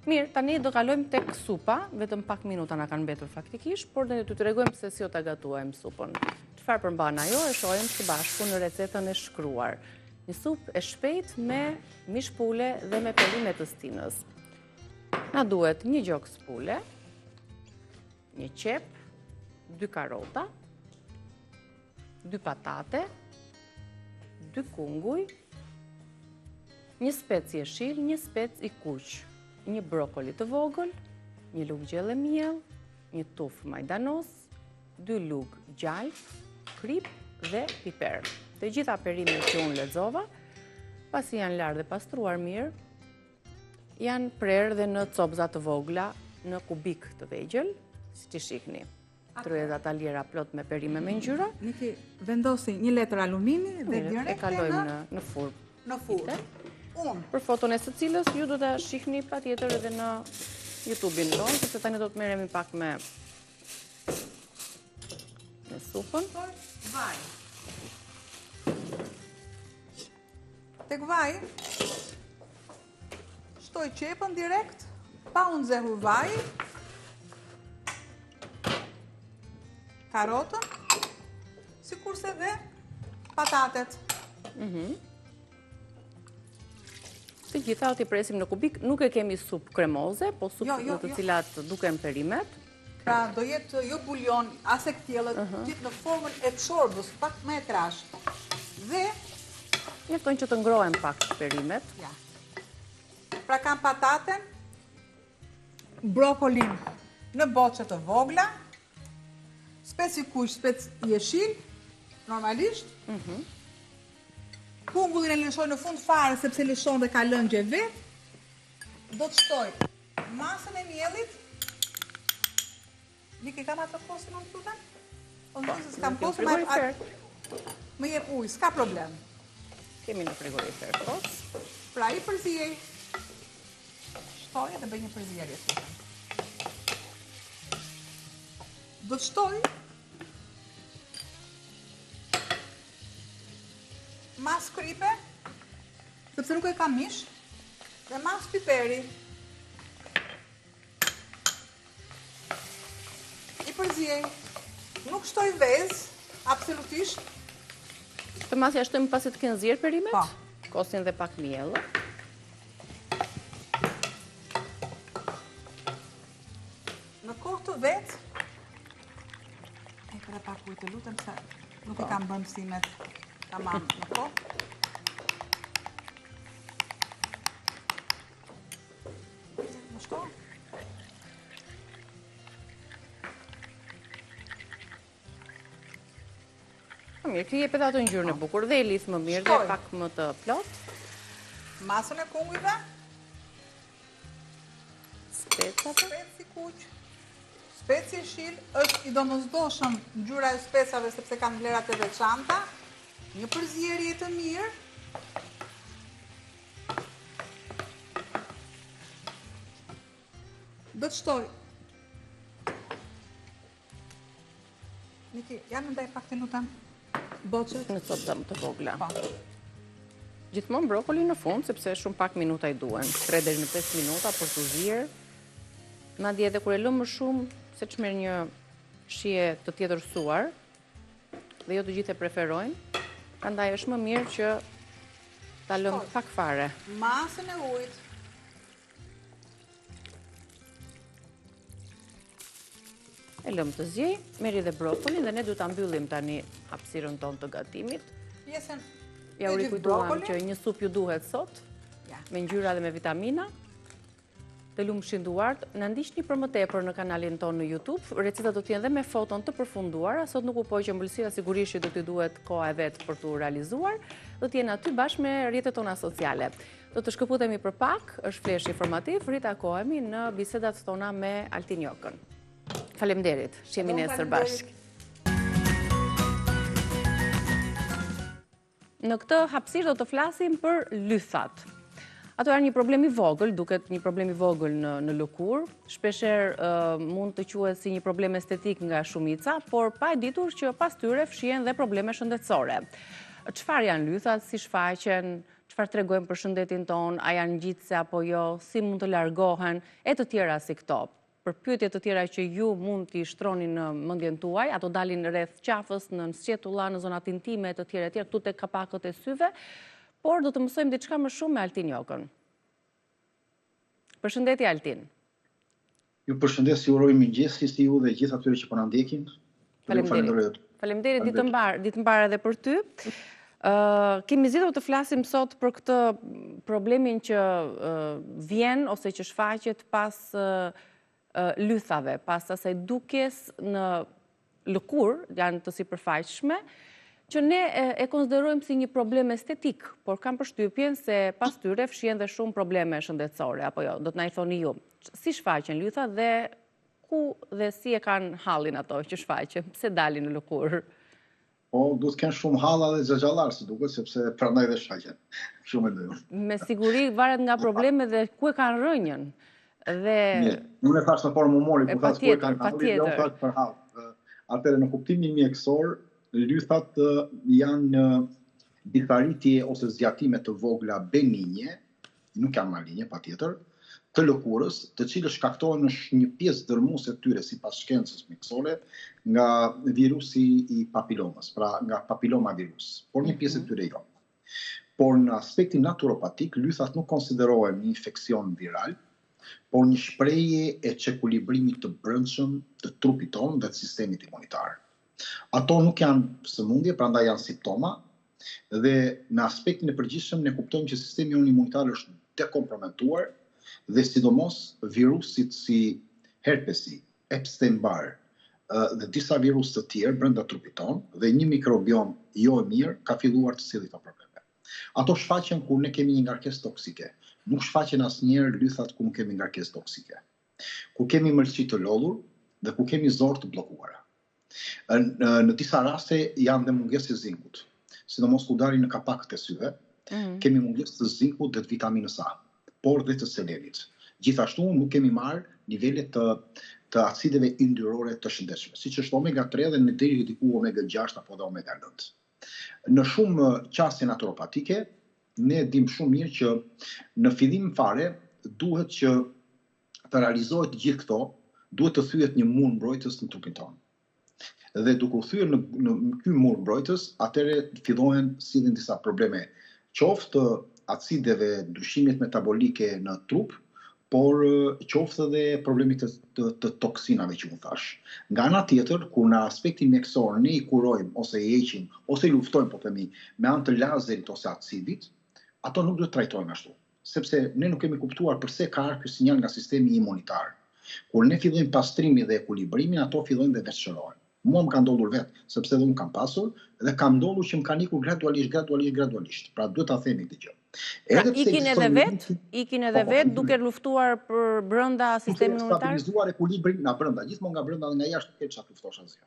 Mirë, tani do kalojmë tek supa, vetëm pak minuta na kanë mbetur faktikisht, por ne do t'ju tregojmë se si do ta gatuajmë supën. Çfarë përmban ajo, e shohim së bashku në recetën e shkruar. Një supë e shpejtë me mish pule dhe me perime të stinës. Na duhet një gjoks pule, një qepë, dy karota, dy patate, dy kunguj, një spec jeshil, një spec i kuq, një brokoli të vogël, një lugë gjelle miell, një tufë majdanoz, dy lugë gjalpë, kripë dhe piper. Të gjitha perimet që unë lexova, pasi janë larë dhe pastruar mirë, janë prerë dhe në copëza të vogla, në kubikë të vegjël, siç i shihni. Tryeza taljera plot me perime me ngjyra. Niki vendosi një letër alumini dhe direkt e kalojmë në në furrë. Në furrë. Unë. Për foton e së cilës ju do ta shihni patjetër edhe në YouTube-in tonë, sepse tani do të merremi pak me me supën. Vaj. Tek vaji, shtoj qepën direkt, pa u nxehur vaji, karotën, sikurse dhe patatet. Mhm. Të gjitha do t'i presim në kubikë, nuk e kemi supë kremoze, po supë jo, jo, në të jo. cilat duken perimet. Pra, do jetë jo buljon, as e kthjellët, uh -huh. në formën e çorbës, pak më e trashë. Dhe... Mjafton që të ngrohen pak perimet. Ja. Pra kam pataten, brokolin në boçe të vogla, spec i kuq, spec jeshil, normalisht. Uh mhm. -huh. Kungullin e lëshoj në fund fare, sepse lëshon dhe ka lëngje vetë. Do të shtoj masën e miellit. Niki kam atë kosin, unë të lutem? Po në se s'kam kosin, më jep ujë, s'ka problem. Kemi në frigorifer kos. Pra i përziej, shtoj edhe bëj një përzierje të lutem. Do të shtoj masë kripe, sepse nuk e kam mish, dhe masë piperi. I përziej, nuk shtoj vezë, absolutisht. Këtë masë ia shtojmë pasi të kenë zier perimet? Po. Kosin dhe pak miell. Në kohë të vet, e për e pak ujë të lutem se nuk i po. kam bërë mësimet tamam në kohë. Më shto? Po mirë, ti jep edhe atë ngjyrën e bukur dhe e lidh më mirë dhe pak më të plotë. Masën e kungujve. Specat. Spec i kuq. Spec jeshil është i domosdoshëm ngjyra e specave sepse kanë vlerat e veçanta. Një përzierje të mirë. Do të shtoj Niki, ja më ndaj pak të lutem boçet. Në copëza më të vogla. Po. Gjithmonë brokoli në fund, sepse shumë pak minuta i duhen. 3 deri në 5 minuta për t'u zier. Madje edhe kur e lëmë më shumë, seç merr një shije të tjetërsuar, dhe jo të gjithë e preferojnë, prandaj është më mirë që ta lëmë pak fare. Masën e ujit. E lëmë të ziejë, merri dhe brokolin dhe ne duhet ta mbyllim tani hapësirën tonë të gatimit. Pjesën Ja u rikujtuam që një supë ju duhet sot, me ngjyra dhe me vitamina. Të lumshin duart, na ndiqni për më tepër në kanalin tonë në YouTube. Recetat do të jenë dhe me foton të përfunduara. Sot nuk u poq ëmbëlsira, sigurisht që do t'i duhet koha e vet për t'u realizuar. Do të jenë aty bashkë me rrjetet tona sociale. Do të shkëputemi për pak, është flesh informativ, ritakohemi në bisedat tona me Altin Jokën. Faleminderit, shihemi nesër bashkë. Në këtë hapësirë do të flasim për lythat. Ato janë një problem i vogël, duket një problem i vogël në, në lëkurë. Shpeshherë mund të quhet si një problem estetik nga shumica, por pa e ditur që pas tyre fshihen dhe probleme shëndetësore. Çfarë janë lythat, si shfaqen, çfarë tregojnë për shëndetin tonë, a janë ngjitëse apo jo, si mund të largohen, e të tjera si këto. Për pyetje të tjera që ju mund t'i shtroni në mendjen tuaj, ato dalin rreth qafës, nën sqetulla, në zonat intime e të tjera e tjera, këtu tek kapakët e syve, por do të mësojmë diçka më shumë me Altin Jokën. Përshëndetje Altin. Ju përshëndes, ju uroj mëngjes si ju dhe gjithë atyre që po na ndjekin. Faleminderit. Faleminderit, ditë të mbarë, ditë të mbarë edhe për ty. Kemi zgjedhur të flasim sot për këtë problemin që vjen ose që shfaqet pas lythave, pas asaj dukjes në lëkurë, janë të sipërfaqshme, që ne e konsiderojmë si një problem estetik, por kam përshtypjen se pas tyre fshihen dhe shumë probleme shëndetësore, apo jo, do të na i thoni ju. Si shfaqen lythat dhe Ku dhe si e kanë hallin ato që shfaqen, pse dalin në lëkurë? Po, duhet të kenë shumë halla dhe xhaxhallarë, si duket, sepse prandaj dhe shfaqen. Shumë e ndërë. Me siguri varet nga probleme dhe ku e kanë rrënjën. Dhe... Mirë, unë e thashë në formë humori, ku thashë ku e kanë hallin, dhe unë thashë për hall. Atëherë, në kuptimin mjekësor, lythat janë disa rritje ose zgjatime të vogla beninje, nuk janë malinje, patjetër, të lëkurës, të cilët shkaktohen në një pjesë dërmuese të tyre sipas shkencës mjekësore nga virusi i papilomës, pra nga papiloma virus, por një pjesë e mhm. tyre jo. Por në aspektin naturopatik, lythat nuk konsiderohen një infeksion viral, por një shprehje e çekuilibrimit të brendshëm të trupit tonë dhe të sistemit imunitar. Ato nuk janë sëmundje, prandaj janë simptoma, Dhe në aspektin e përgjithshëm ne kuptojmë që sistemi jonë imunitar është dekompromentuar dhe sidomos virusit si herpesi, Epstein-Barr dhe disa virus të tjerë brenda trupit tonë dhe një mikrobiom jo e mirë ka filluar të sjellë këto probleme. Ato shfaqen kur ne kemi një ngarkesë toksike. Nuk shfaqen asnjëherë lythat kur nuk kemi ngarkesë toksike. Kur kemi mëlçi të lodhur dhe kur kemi zorrë të bllokuara. Në disa raste janë dhe mungesë e zinkut, sidomos kur dalin në kapakët e syve, mm. kemi mungesë të zinkut dhe të vitaminës A, por dhe të selenit. Gjithashtu nuk kemi marrë nivele të të acideve yndyrore të shëndetshme, siç është omega 3 dhe në deri diku omega 6 apo dhe omega 9. Në shumë qasje naturopatike, ne e dimë shumë mirë që në fillim fare duhet që të realizohet të gjithë këto, duhet të thyhet një mur mbrojtës në trupin tonë. Dhe duke u thyer në, në ky mur mbrojtës, atëherë fillohen sillin disa probleme, qoftë të acideve, ndryshimit metabolike në trup, por qoftë edhe problemit të, të, të toksinave që unë thashë. Nga ana tjetër, kur në aspektin mjekësor ne i kurojmë ose i heqim ose i luftojmë, po themi, me anë të lazerit ose acidit, ato nuk duhet trajtohen ashtu. Sepse ne nuk kemi kuptuar përse ka ardhur ky sinjal nga sistemi imunitar. Kur ne fillojmë pastrimin dhe ekuilibrimin, ato fillojnë dhe vetëshërohen. Mua më ka ndodhur vetë, sepse edhe unë kam pasur dhe ka ndodhur që më kanë ikur gradualisht, gradualisht, gradualisht. Pra duhet ta themi këtë gjë. Pra, edhe pse ikin edhe vetë, ikin edhe po, po, vetë duke luftuar për brenda sistemin imunitar. Duke stabilizuar ekuilibrin nga brenda, gjithmonë nga brenda dhe nga jashtë nuk ke çfarë të luftosh asgjë.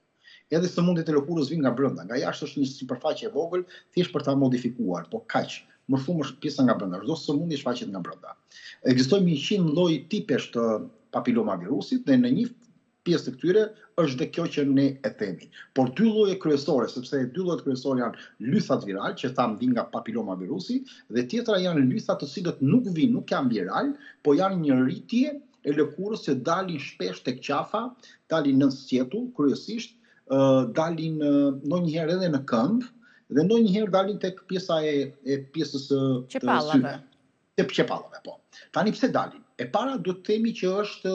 Edhe sëmundjet e lëkurës vijnë nga brenda, nga jashtë është një sipërfaqe e vogël, thjesht për ta modifikuar, po kaq. Më shumë është pjesa nga brenda. Çdo sëmundje shfaqet nga brenda. Ekzistojnë 100 lloj tipesh të papiloma virusit dhe në një pjesë të këtyre është dhe kjo që ne e themi. Por dy lloje kryesore, sepse dy llojet kryesore janë lythat viral, që thamë vijnë nga papiloma virusi, dhe tjetra janë lythat të cilët nuk vijnë, nuk janë viral, po janë një rritje e lëkurës që dalin shpesh tek qafa, dalin nën sqetull kryesisht, dalin ndonjëherë edhe në këmbë dhe ndonjëherë dalin tek pjesa e e pjesës së qepallave. Të qepallave, po. Tani pse dalin? E para duhet të themi që është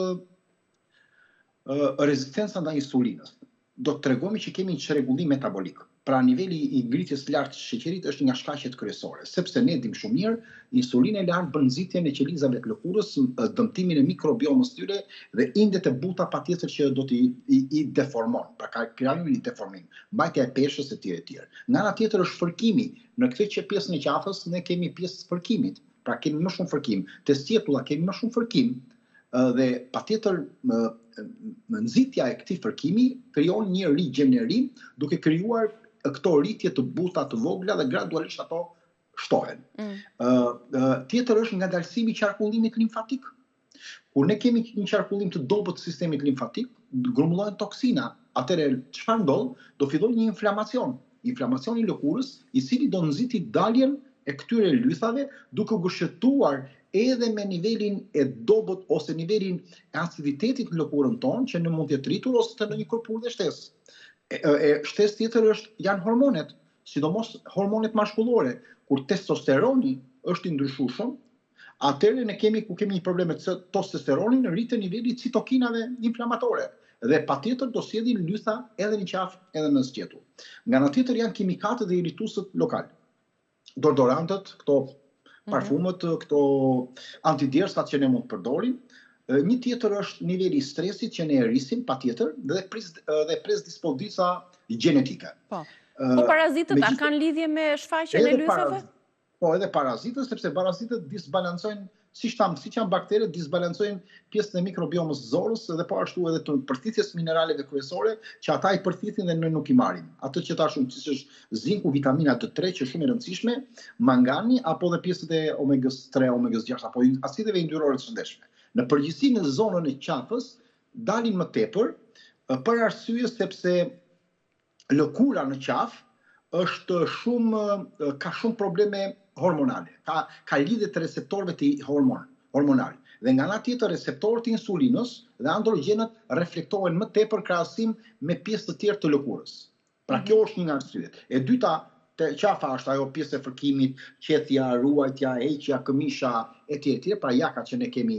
rezistenca ndaj insulinës. Do të tregojmë që kemi një çrregullim metabolik. Pra niveli i ngritjes së lartë të sheqerit është një nga shkaqet kryesore, sepse ne dimë shumë mirë, insulina e lartë bën nxitjen e qelizave të lëkurës, dëmtimin e mikrobiomës tyre dhe indet e buta patjetër që do t'i i, i deformon, pra ka krijon një deformim, mbajtja e peshës etj etj. Nga ana tjetër është fërkimi. Në këtë që pjesën e qafës ne kemi pjesë të fërkimit, pra kemi më shumë fërkim. Te sqetulla kemi më shumë fërkim, dhe patjetër nxitja e këtij fërkimi krijon një rigjenerim duke krijuar këto rritje të buta të vogla dhe gradualisht ato shtohen. Mm. Tjetër është ngadalësimi i qarkullimit limfatik. Kur ne kemi një qarkullim të dobët të sistemit limfatik, grumbullohen toksina. Atëherë çfarë ndodh? Do fillojë një inflamacion, inflamacioni i lëkurës, i cili do nxiti daljen e këtyre lythave, duke u gërshetuar edhe me nivelin e dobët ose nivelin e aciditetit në lëkurën tonë, që në mund të jetë rritur ose të ndonjë kërpudhe shtesë. E, e shtesë tjetër është janë hormonet, sidomos hormonet mashkullore, kur testosteroni është i ndryshueshëm, Atëherë ne kemi ku kemi një problem me testosteronin, rritet niveli i citokinave inflamatore dhe patjetër do sjellin lytha edhe në qafë edhe në sqetull. Nga ana tjetër janë kimikatet dhe irrituesit lokal. Deodorantët, këto mhm. parfumët, këto antidjersat që ne mund të përdorim. Një tjetër është niveli i stresit që ne e rrisim patjetër dhe pres dhe predispozita gjenetike. Po. Po parazitët a kanë lidhje me shfaqjen e lythave? Po edhe parazitët, sepse parazitët disbalancojnë, siç thamë, siç janë bakteret, disbalancojnë pjesën e mikrobiomës së zorrës dhe po ashtu edhe të përthithjes së mineraleve kryesore që ata i përthithin dhe ne nuk i marrim. Atë që thashë unë, siç është zinku, vitamina D3 që është shumë e rëndësishme, mangani apo dhe pjesët e omegës 3, omegës 6 apo acideve yndyrore të shëndetshme. Në përgjithësi në zonën e qafës dalin më tepër për arsye sepse lëkura në qafë është shumë ka shumë probleme hormonale. Ka ka lidhje të receptorëve të hormon, hormonal. Dhe nga ana tjetër receptorët e insulinës dhe androgjenët reflektohen më tepër krahasim me pjesë të tjerë të lëkurës. Pra mhm. kjo është një nga arsyet. E dyta, te qafa është ajo pjesë e fërkimit, qethja, ruajtja, heqja, këmisha etj etj, pra jaka që ne kemi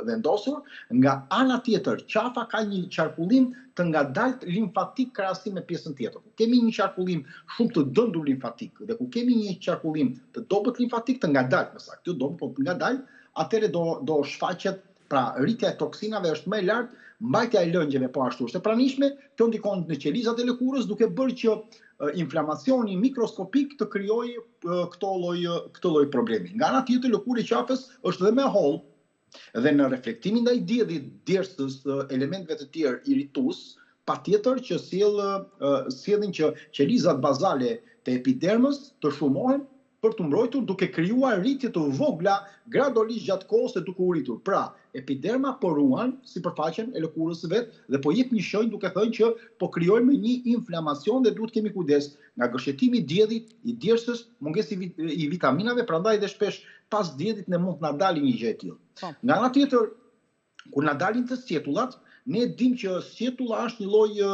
vendosur. Nga ana tjetër, qafa ka një qarkullim të ngadaltë limfatik krahasim me pjesën tjetër. Ku kemi një qarkullim shumë të dëndur limfatik dhe ku kemi një qarkullim të dobët limfatik të ngadaltë, më saktë, jo dobët, po të ngadaltë, atëherë do do shfaqet Pra, rritja e toksinave është më e lartë, mbajtja e lëngjeve po ashtu është e pranishme, kjo ndikon në qelizat e lëkurës duke bërë që inflamacioni mikroskopik të krijojë këto lloj këtë lloj problemi. Nga ana tjetër, lëkura e qafës është dhe më e hollë dhe në reflektimin ndaj diellit, djersës, elementëve të tjerë irritues, patjetër që sjell sjellin që qelizat bazale të epidermës të shumohen për t'u mbrojtur duke krijuar rritje të vogla gradualisht gjatë kohës e duke u rritur. Pra, epiderma po ruan sipërfaqen e lëkurës së vet dhe po jep një shenjë duke thënë që po krijojmë një inflamacion dhe duhet të kemi kujdes nga gërshetimi i diellit, i djersës, mungesa i vitaminave, prandaj dhe shpesh pas diellit ne mund të na dalë një gjë e tillë. Po. Nga ana tjetër, Kur na dalin te sqetullat, ne e dimë që sqetulla është një lloj,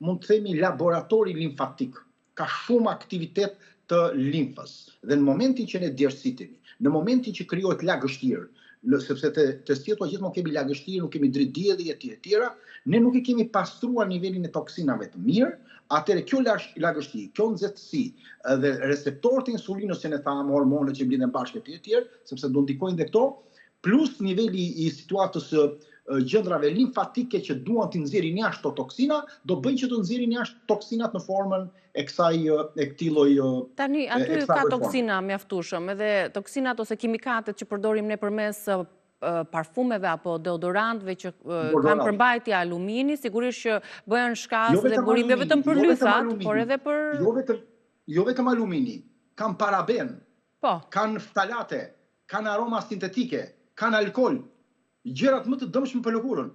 mund të themi, laboratori limfatik. Ka shumë aktivitet të limfës. Dhe në momentin që ne djersitemi, në momentin që krijohet lagështirë, në, sepse te, te sqetulla gjithmonë kemi lagështirë, nuk kemi dritë dielli e tjera e tjera, ne nuk e kemi pastruar nivelin e toksinave të mirë, atëherë kjo lagështi, kjo nxehtësi dhe receptorët e insulinës që ne thamë, hormonet që mblidhen bashkë e tjera e tjera, sepse do ndikojnë dhe këto, plus niveli i situatës së gjëndrave limfatike që duan të nxjerrin jashtë këto toksina, do bëjnë që të nxjerrin jashtë toksinat në formën e kësaj e këtij lloj Tani aty ka toksina mjaftueshëm, edhe toksinat ose kimikatet që përdorim ne përmes parfumeve apo deodorantëve që kanë përmbajtje alumini, sigurisht që bëhen shkas jo dhe burim jo vetëm për jo lythat, por edhe për jo vetëm jo vetëm alumini, kanë paraben. Po. Kanë ftalate, kanë aroma sintetike, kanë alkool, gjërat më të dëmshme për lëkurën.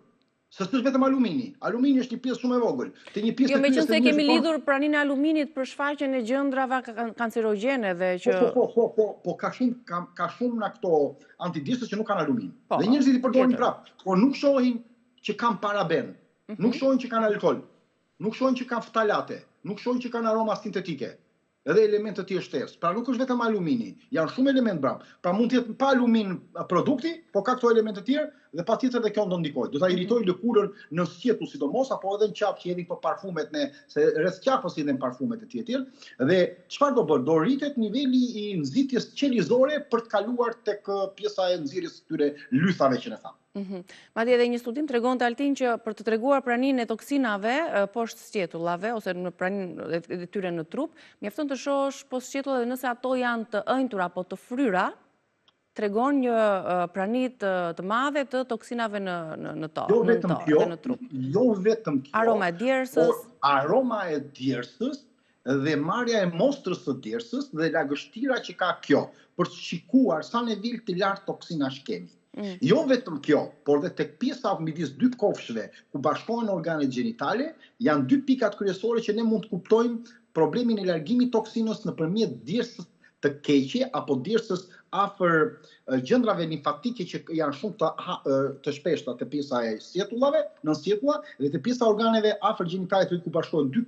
Se s'është vetëm alumini. Alumini është një pjesë shumë e vogël. Te një pjesë jo, meqenëse kemi lidhur praninë e aluminit për shfaqjen e gjëndrave kancerogjene dhe që... Po, po, po, po, po, ka shumë, ka, ka shumë nga këto antidjersës që nuk kanë alumin. Po, dhe njerëzit i përdorin prapë, por nuk shohin që kanë paraben, mm -hmm. nuk shohin që kanë alkool, nuk shohin që kanë ftalate, nuk shohin që kanë aroma sintetike. Edhe elementë të tjerë shtesë. Pra nuk është vetëm alumini, janë shumë elementë brenda. Pra mund të jetë pa alumin produkti, po ka këto elementë të tjerë dhe patjetër dhe kjo do ndikojë. Do ta mhm. irritojë lëkurën në sqetull sidomos apo edhe në qafë që hedhin këto parfumet ne, se rreth qafës hidhen parfumet e tjera etj. Dhe çfarë do bërë? Do rritet niveli i nxitjes qelizore për të kaluar tek pjesa e nxjerrjes së këtyre lythave që ne thamë. Mhm. Madje edhe një studim tregonte Altin që për të treguar praninë e toksinave poshtë sqetullave ose në praninë e tyre në trup, mjafton të shohësh poshtë sqetullave dhe nëse ato janë të ënjtura apo të fryra, tregon një prani të, të madhe të toksinave në në në to, jo vetëm kjo, në trup. Jo vetëm kjo. Aroma e djersës. Aroma e djersës dhe marrja e mostrës së djersës dhe lagështira që ka kjo, për të shikuar sa nivel të lartë toksinash kemi. Mm. Jo vetëm kjo, por dhe tek pjesa midis dy kofshëve ku bashkohen organet gjenitale, janë dy pikat kryesore që ne mund të kuptojmë problemin e largimit toksinës nëpërmjet djersës të keqe apo djersës afër gjëndrave limfatike që janë shumë të të shpeshta te pjesa e sjetullave, nën sjetulla dhe te pjesa e organeve afër gjenitalit ku bashkohen dy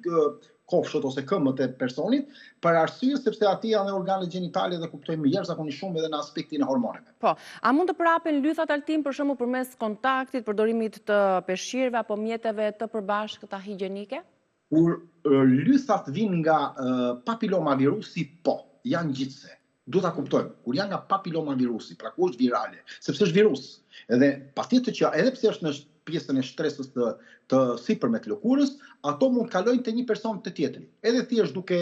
kofshët ose këmbët e personit, për arsye sepse aty janë dhe organet gjenitale dhe kuptojmë jashtëzakonisht shumë edhe në aspektin e hormoneve. Po, a mund të përhapen lythat Altin për shembull përmes kontaktit, përdorimit të peshqirëve apo mjeteve të përbashkëta higjienike? Kur lythat vijnë nga papiloma virusi, po, janë ngjitëse. Duhet ta kuptojmë, kur janë nga papiloma virusi, pra ku është virale, sepse është virus. Edhe patjetër që edhe pse është në pjesën e shtresës të të sipërme të lëkurës, ato mund të kalojnë te një person te tjetri. Edhe thjesht duke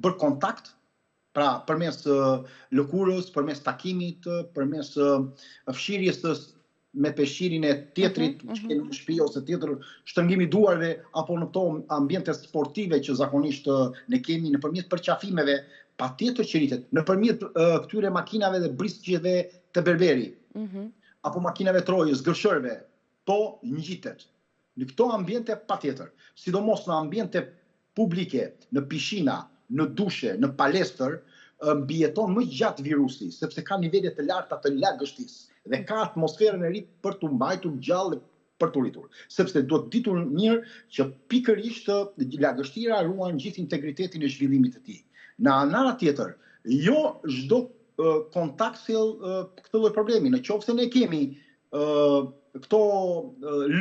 bërë kontakt, pra përmes lëkurës, përmes takimit, përmes fshirjes së me peshqirin e tjetrit mm -hmm. që kemi në shtëpi ose tjetër shtrëngimi i duarve apo në këto ambiente sportive që zakonisht ne kemi nëpërmjet përqafimeve, patjetër që rritet nëpërmjet uh, këtyre makinave dhe brisqeve te berberi. Mm -hmm. Apo makinave të rojës, gërshërëve, po ngjitet. Në këto ambiente patjetër, sidomos në ambiente publike, në pishina, në dushe, në palestër, mbijeton më gjatë virusi, sepse ka nivele të larta të lagështisë dhe ka atmosferën e rrit për t'u mbajtur gjallë dhe për t'u rritur. Sepse duhet ditur mirë që pikërisht lagështira ruan gjithë integritetin e zhvillimit të tij. Në anën tjetër, jo çdo kontakt sjell këtë lloj problemi. Në qoftë se ne kemi këto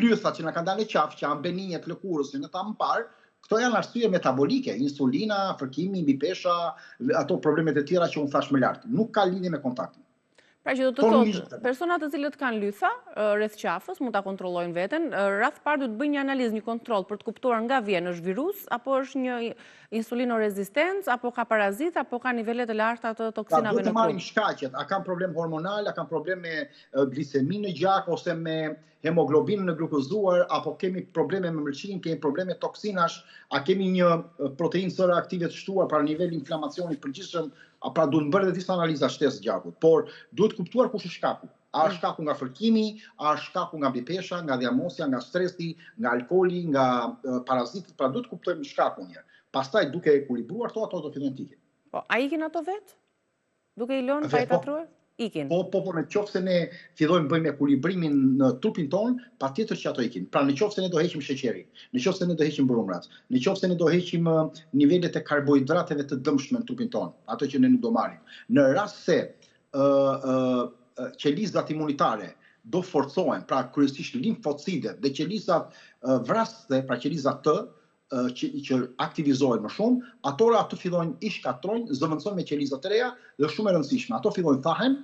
lythat që na kanë dalë në qafë, që janë beninje të lëkurës, që ne thamë më parë, këto janë arsye metabolike, insulina, fërkimi, mbipesha, ato problemet e tjera që unë thashë më lart. Nuk ka lidhje me kontaktin. Pra që do të thotë, personat të cilët kanë lytha rreth qafës, mund ta kontrollojnë veten, radhë të parë duhet të bëjnë një analizë, një kontroll për të kuptuar nga vjen, është virus, apo është një insulinorezistencë, apo ka parazit, apo ka nivele të larta të toksinave në trup. Duhet të marrim shkaqet, a kanë problem hormonal, a kanë problem me gliceminë në gjak ose me hemoglobinën e glukozuar apo kemi probleme me mëlçinë, kemi probleme toksinash, a kemi një proteinë C reaktive të shtuar pra nivel inflamacioni të përgjithshëm, a pra duhet bërë edhe disa analiza shtesë gjakut, por duhet kuptuar kush është shkaku. A është mm. shkaku nga fërkimi, a është shkaku nga mbipesha, nga dhjamosja, nga stresi, nga alkooli, nga parazitët, pra duhet kuptojmë shkakun një. Pastaj duke ekuilibruar ato, ato do fillojnë të ikin. Po, a ikin ato vetë? Duke i lënë pa i po. trajtuar? Ikin. Po, po, po, në qoftë se ne fillojmë bëjmë ekuilibrimin në trupin tonë, patjetër që ato ikin. Pra në qoftë se ne do heqim sheqerin, në qoftë se ne do heqim brumrat, në qoftë se ne do heqim nivelet e karbohidrateve të dëmshme në trupin tonë, ato që ne nuk do marrim. Në rast se ë ë qelizat imunitare do forcohen, pra kryesisht limfocitet dhe qelizat vrasëse, pra qelizat T, që, që aktivizohen më shumë, ato ato fillojnë i shkatërrojnë, zëvendësojnë me qeliza të reja dhe është shumë e rëndësishme. Ato fillojnë thahen,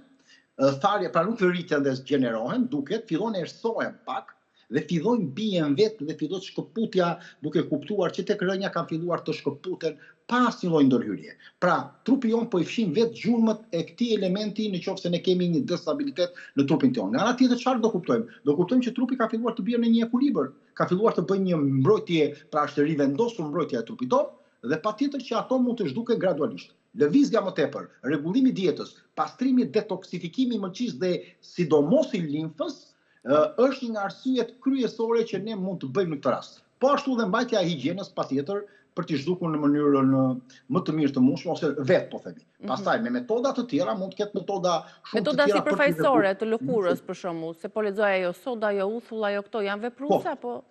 tharja pra nuk rriten dhe gjenerohen, duket, fillojnë errësohen pak dhe fillojnë bien vetë dhe fillon shkëputja duke kuptuar që tek rënja kanë filluar të shkëputen pa asnjë lloj ndërhyrje. Pra, trupi jonë po i fshin vetë gjurmët e këtij elementi në qoftë se ne kemi një destabilitet në trupin tonë. Nga ana tjetër çfarë do kuptojmë? Do kuptojmë që trupi ka filluar të bjerë në një ekuilibër. ka filluar të bëjë një mbrojtje, pra është rivendosur mbrojtja e trupit tonë dhe patjetër që ato mund të zhduken gradualisht. Lëvizja më tepër, rregullimi i dietës, pastrimi, detoksifikimi i mëlçisë dhe sidomos i limfës është një nga arsyet kryesore që ne mund të bëjmë në këtë rast. Po ashtu dhe mbajtja e higjienës patjetër për t'i zhdukur në mënyrën më të mirë të mundshme ose vetë po themi. Mhm. Pastaj me metoda të tjera mund të ketë metoda shumë të tjera. Metoda sipërfaqësore të lëkurës për shembull, se po lexoja jo soda, jo uthulla, jo këto janë vepruese po. apo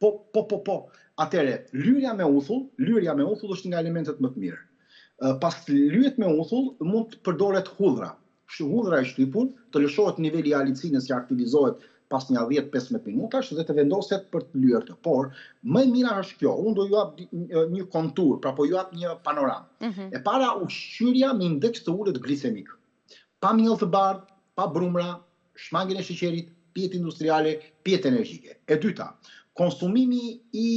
Po, po, po, po. Atëre, lyerja me uthull, lyerja me uthull është një nga elementet më të mirë. Pas lyerjes me uthull mund të përdoret hudhra. Hudhra e shtypur, të lëshohet niveli i alicinës që aktivizohet pas nja 10-15 minutash dhe të vendoset për të lyer të. Por, më e mira është kjo, unë do ju jap një kontur, pra po ju jap një panoramë. Mm -hmm. E para, ushqyerja me indeks të ulët glicemik. Pa miell të bardhë, pa brumra, shmangien e sheqerit, pijet industriale, pijet energjike. E dyta, konsumimi i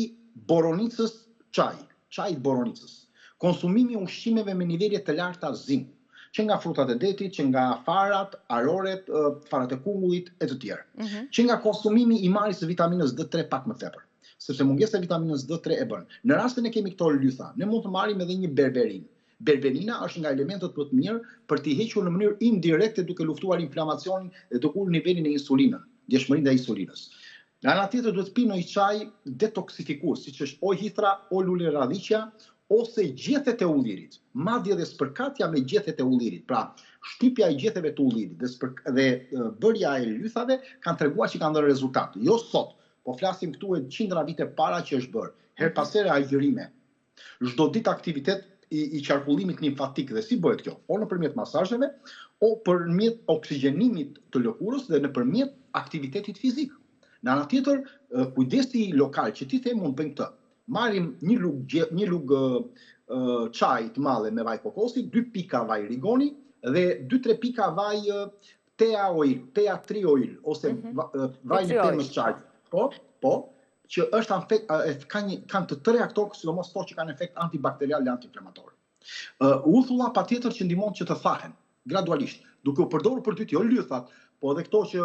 boronicës çaj, çajit boronicës. Konsumimi i ushqimeve me nivele të larta zinku, që nga frutat e detit, që nga farat, aroret, farat e kungullit e të tjerë. Mm -hmm. Që nga konsumimi i marrjes së vitaminës D3 pak më tepër. Sepse mungesa e vitaminës D3 e bën. Në rast se ne kemi këto lytha, ne mund të marrim edhe një berberinë. Berberina është nga elementët më të mirë për t'i hequr në mënyrë indirekte duke luftuar inflamacionin dhe duke ulur nivelin e insulinën, ndjeshmërinë ndaj insulinës. Nga ana tjetër duhet të pimë ndonjë çaj detoksifikues, siç është o hithra, o luleradhiqja, ose gjethet e ullirit, madje dhe spërkatja me gjethet e ullirit, pra shtypja e gjetheve të ullirit dhe spërk dhe bërja e lythave kanë treguar që kanë dhënë rezultat. Jo sot, po flasim këtu e qindra vite para që është bërë. Herë pas here agjërime. Çdo ditë aktivitet i, i qarkullimit limfatik dhe si bëhet kjo? O nëpërmjet masazheve, o përmjet oksigjenimit të lëkurës dhe nëpërmjet aktivitetit fizik. Në ana tjetër, kujdesi lokal që ti the mund të bëjmë këtë. Marrim një lugë një lugë çaj të madhe me vaj kokosi, dy pika vaj rigoni dhe 2-3 pika vaj tea oil, tea tree oil ose mm -hmm. vajin e pemës çajit. Po, po, që është afekt, ka një kanë të treja këto, sidomos këto që kanë efekt antibakterial dhe antiinflamator. Uh, uthulla patjetër që ndihmon që të thahen gradualisht, duke u përdorur për ditë jo lythat, po edhe këto që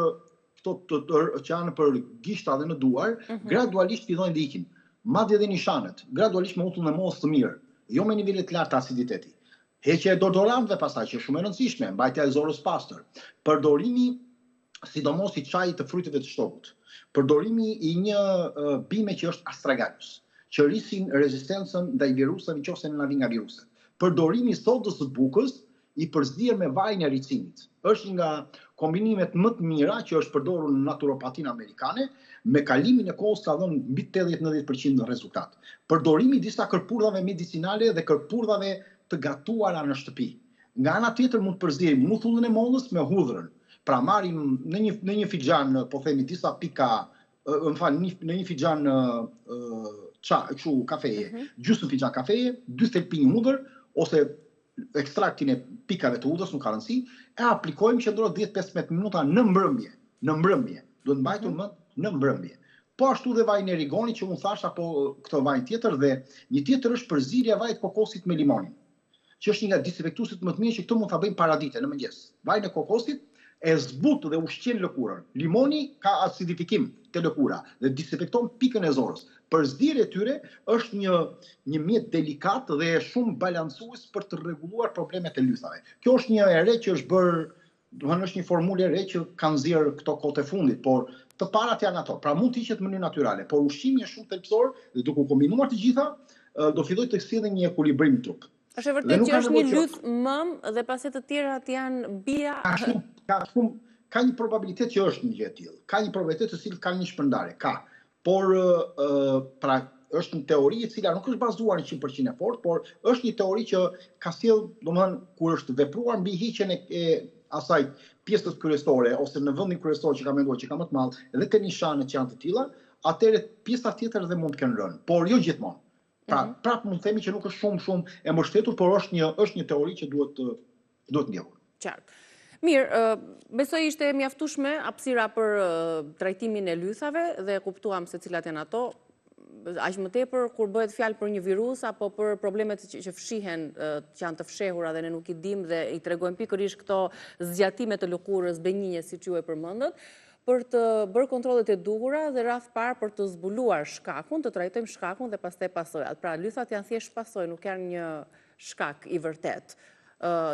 këto të, të, që janë për gishta dhe në duar, mm -hmm. gradualisht fillojnë të ikin. Madje edhe nishanet, gradualisht me uthullën e mollës të mirë, jo me nivele të larta aciditeti. Heqja e deodorantëve pastaj që është shumë e rëndësishme, mbajtja e zorrës pastër, përdorimi sidomos i çajit të fryteve të shtogut, përdorimi i një bime që është astragalus, që rrisin rezistencën ndaj viruseve nëse na vijnë nga viruset. Përdorimi i sodës së bukës i përzier me vajin e ricinit. Është një nga kombinimet më të mira që është përdorur në naturopatinë amerikane, me kalimin e kohës ka dhënë mbi 80-90% rezultat. Përdorimi i disa kërpurdhave medicinale dhe kërpurdhave të gatuara në shtëpi. Nga ana tjetër mund të përziejmë uthullën e mollës me hudhrën. Pra marrim në një në një filxhan, po themi disa pika, më fal, në një filxhan ça, kështu kafeje, mm -hmm. gjysmë filxhan kafeje, dy thelpinj hudhër ose ekstraktin e pikave të hudhrës, nuk ka rëndësi, e aplikojmë qëndro 10-15 minuta në mbrëmje, në mbrëmje, duhet mbajtur mhm. mend në mbrëmje. Po ashtu dhe vajin e rigonit që unë thashë apo këtë vajin tjetër dhe një tjetër është përzierja e vajit kokosit me limonin që është një nga disinfektuesit më të mirë që këtë mund ta bëjmë paradite në mëngjes. Vajin e kokosit e zbut dhe ushqen lëkurën. Limoni ka acidifikim te lëkura dhe disinfekton pikën e zorrës. Përzierja e tyre është një një mjet delikat dhe shumë balancues për të rregulluar problemet e lythave. Kjo është një e re që është bërë, domethënë është një formulë e re që kanë nxjerrë këto kohët e fundit, por të parat janë ato. Pra mund të hiqet në mënyrë natyrale, por ushqimi është shumë thelbësor dhe duke u kombinuar të gjitha, do fillojë të sjellë një ekuilibrim në trup. Është e vërtetë që është një lyth mëmë dhe pastaj të tjerat janë bija. Ka shumë, ka shumë, ka një probabilitet që është një gjë e tillë. Ka një probabilitet të cilët kanë një shpërndarje, ka. Por pra është një teori e cila nuk është bazuar në 100% e fortë, por është një teori që ka sjell, domethënë kur është vepruar mbi heqjen e, e asaj pjesës kryesore ose në vendin kryesor që ka menduar që ka më të madh dhe te nishanet që janë të tilla, atëherë pjesa tjetër dhe mund të kenë rënë, por jo gjithmonë. Pra, mm -hmm. prapë mund të themi që nuk është shumë shumë e mbështetur, por është një është një teori që duhet të duhet ndjekur. Qartë. Mirë, besoj ishte e mjaftueshme hapësira për trajtimin e lythave dhe kuptuam se cilat janë ato. Aq më tepër kur bëhet fjalë për një virus apo për problemet që fshihen, që janë të fshehura dhe ne nuk i dimë dhe i tregojmë pikërisht këto zgjatime të lëkurës benjinje siç ju e përmendët, për të bërë kontrollet e duhura dhe radhë parë për të zbuluar shkakun, të trajtojmë shkakun dhe pastaj pasojat. Pra, lythat janë thjesht pasojë, nuk janë një shkak i vërtetë.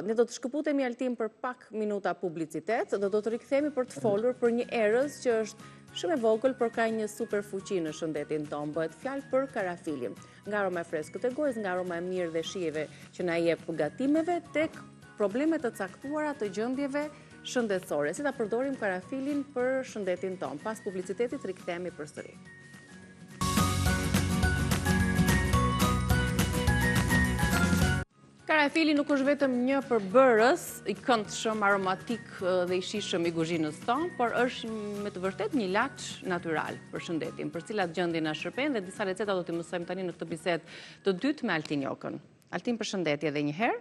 Ne do të shkëputemi Altin për pak minuta publicitet dhe do të rikthehemi për të folur për një erëz që është shumë e vogël, por ka një super fuqi në shëndetin tonë. Bëhet fjalë për karafilin. Nga aroma e freskët e gojës, nga aroma e mirë dhe shijeve që na jep gatimeve tek probleme të caktuara të gjendjeve shëndetësore. Si ta përdorim karafilin për shëndetin tonë? Pas publicitetit rikthehemi përsëri. Karafili nuk është vetëm një përbërës i këndshëm, aromatik dhe i shijshëm i kuzhinës tonë, por është me të vërtetë një ilaç natyral për shëndetin, për cilat gjendje na shërben dhe disa receta do t'i mësojmë tani në këtë bisedë të dytë me Altin Jokën. Altin, përshëndetje edhe një herë.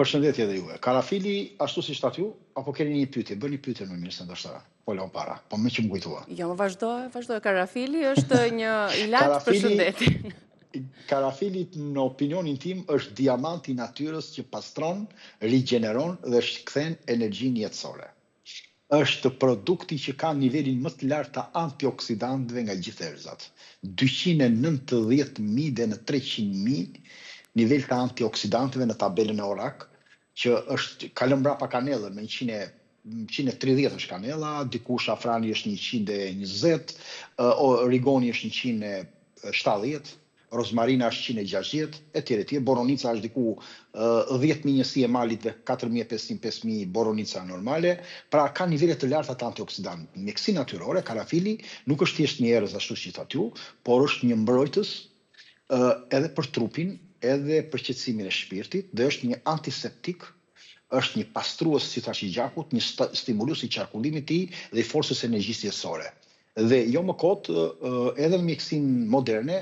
Përshëndetje edhe juve. Karafili, ashtu siç thatë ju, apo keni një pyetje, bëni pyetjen më mirë se ndoshta fola unë para, po meqë m'u kujtua. Jo, më vazhdo, vazhdo. Karafili është një ilaç për shëndetin. Karafili në opinionin tim është diamanti i natyrës që pastron, rigjeneron dhe kthen energjinë jetësore. Është produkti që ka nivelin më të lartë të antioksidantëve nga gjithë erëzat. 290.000 deri në 300.000 nivel të antioksidantëve në tabelën e ORAC, që është ka lënë mbrapa kanellën me 100 130 është kanella, diku shafrani është 120, rigoni është 170, rozmarina është 160, etj etj, boronica është diku 10.000 njësi e malit dhe 4.500 5.000 boronica normale, pra ka nivele të larta të antioksidantëve. Në mjekësi natyrore, karafili nuk është thjesht një erëz ashtu siç thatë ju, por është një mbrojtës edhe për trupin, edhe për qetësimin e shpirtit dhe është një antiseptik, është një pastrues si thashë i gjakut, një stimulues i qarkullimit të tij dhe i forcës së energjisë jetësore. Dhe jo më kot, edhe në mjekësinë moderne,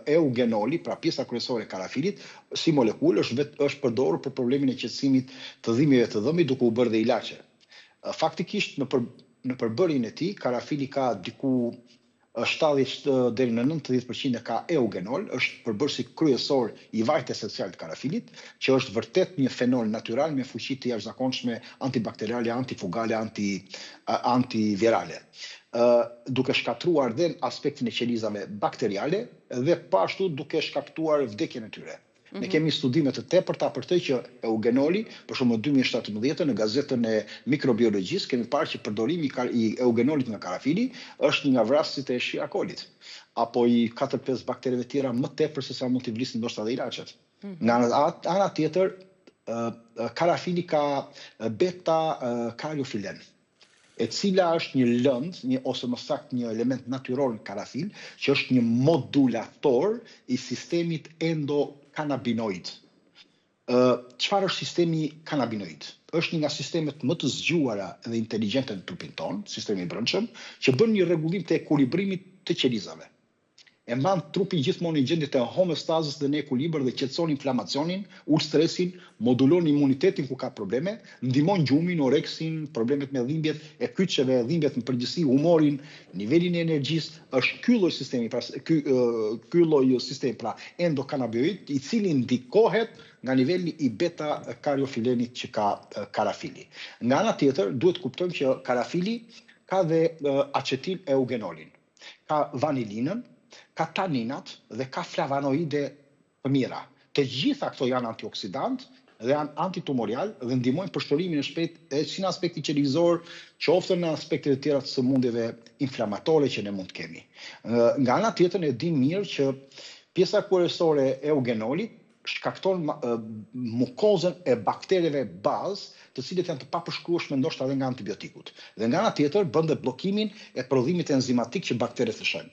eugenoli, pra pjesa kryesore e karafilit, si molekulë është vet, është përdorur për problemin e qetësimit të dhimbjeve të dhëmbit duke u bërë dhe ilaçe. Faktikisht në për, në përbërjen e tij karafili ka diku 70 deri në 90% e ka eugenol, është përbërësi kryesor i vajit esencial të karafilit, që është vërtet një fenol natyral me fuqi të jashtëzakonshme antibakteriale, antifugale, anti antivirale. Ë duke shkatërruar dhe aspektin e qelizave bakteriale dhe po ashtu duke shkaktuar vdekjen e tyre. Ne mhm. kemi studime të tepërta për të që eugenoli, për shembull në 2017 në gazetën e mikrobiologjisë kemi parë që përdorimi i eugenolit nga karafili është një nga vrasësit e Escherichia colit apo i 4-5 baktereve tjera më tepër se sa mund t'i vrisnin ndoshta dhe ilaçet. Mhm. Nga ana, ana tjetër, karafili ka beta kariofilen e cila është një lëndë, një ose më saktë një element natyror në karafil, që është një modulator i sistemit endokanabinoid. Ë, çfarë është sistemi kanabinoid? Është një nga sistemet më të zgjuara dhe inteligjente në trupin tonë, sistemi i brendshëm, që bën një rregullim të ekuilibrimit të qelizave. E mban trupin gjithmonë në gjendje të homeostazës dhe në ekuilibër dhe qetëson inflamacionin, ul stresin, modulon imunitetin kur ka probleme, ndihmon gjumin, oreksin, problemet me dhimbjet e kyçeve, dhimbjet në përgjithësi, humorin, nivelin e energjisë, është ky lloj sistemi, pra ky ky lloj sistemi pra endokanabinoid, i cili ndikohet nga niveli i beta kariofilenit që ka karafili. Nga ana tjetër, duhet të kuptojmë që karafili ka dhe acetil eugenolin. ka vanilinën, ka taninat dhe ka flavanoide të mira. Të gjitha këto janë antioksidantë dhe janë antitumorial dhe ndihmojnë për shërimin e shpejtë si në aspektin qelizor, qoftë në aspekte të tjera të sëmundjeve inflamatore që ne mund të kemi. Nga ana tjetër ne dimë mirë që pjesa kryesore e eugenolit shkakton mukozën e baktereve bazë, të cilët janë të papërshkrueshme ndoshta edhe nga antibiotikut. Dhe nga ana tjetër bën dhe bllokimin e prodhimit enzimatik që bakteret lëshojnë.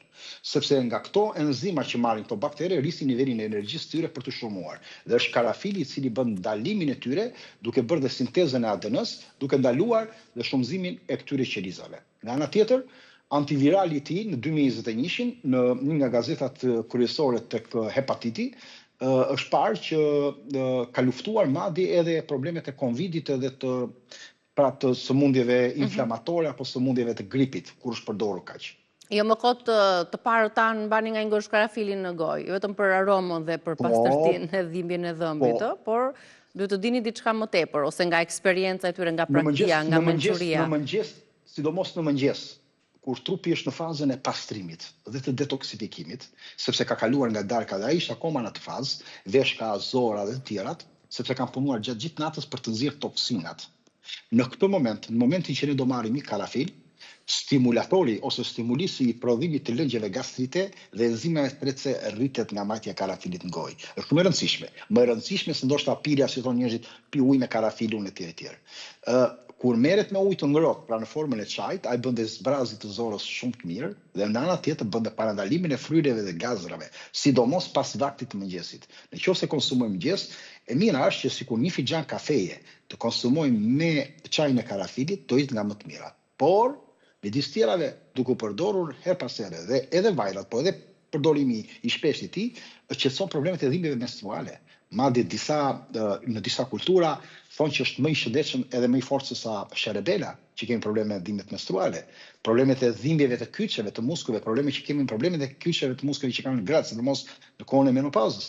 Sepse nga këto enzima që marrin këto baktere rrisin nivelin e energjisë së tyre për t'u shumuar. Dhe është karafili i cili bën ndalimin e tyre, duke bërë dhe sintezën e ADN-së, duke ndaluar dhe shumëzimin e këtyre qelizave. Nga ana tjetër, antivirali i tij në 2021-shin, në një nga gazetat kryesore tek hepatiti, është parë që ka luftuar madje edhe problemet e Covidit edhe të pra të sëmundjeve mhm. inflamatore apo sëmundjeve të gripit, kur është përdorur kaq. Jo më kot të parët tanë mbanin nga një gozhdë karafili në gojë, jo vetëm për aromën dhe për po, pastërtinë e dhimbjen e dhëmbit, po, por duhet të dini diçka më tepër, ose nga eksperienca e tyre, nga praktika, nga mençuria. Në mëngjes, sidomos në mëngjes, kur trupi është në fazën e pastrimit dhe të detoksifikimit, sepse ka kaluar nga darka dhe ai është akoma në atë fazë, veshka, zora dhe të tjerat, sepse kanë punuar gjatë gjithë natës për të nxjerrë toksinat. Në këtë moment, në momentin që ne do marrim një karafil, stimulatori ose stimulisi i prodhimit të lëngjeve gastrite dhe enzimave tretëse rritet nga mbajtja e karafilit në gojë. Është shumë e rëndësishme. Më e rëndësishme se ndoshta pirja, si thonë njerëzit, pi ujë me karafil unë etj etj. Ë kur merret me ujë të ngrohtë, pra në formën e çajit, ai bën dhe zbrazje të zorrës shumë të mirë dhe nga ana tjetër bën dhe parandalimin e fryrjeve dhe gazrave, sidomos pas vaktit të mëngjesit. Në qoftë se konsumojmë mëngjes, e mira është që sikur një filxhan kafeje të konsumojmë me çajin e karafilit, do jetë nga më të mirat. Por, midis tjerave, duke u përdorur herë pas here dhe edhe vajrat, po edhe përdorimi i shpeshtë i tij, qetëson problemet e dhimbjeve menstruale. Madje disa në disa kultura thonë që është më i shëndetshëm edhe më i fortë se sa sherebela, që kemi probleme me dhimbjet menstruale, problemet e dhimbjeve të kyçeve, të muskujve, probleme që kemi problemet e kyçeve të muskujve që kanë gratë, sidomos në kohën e menopauzës.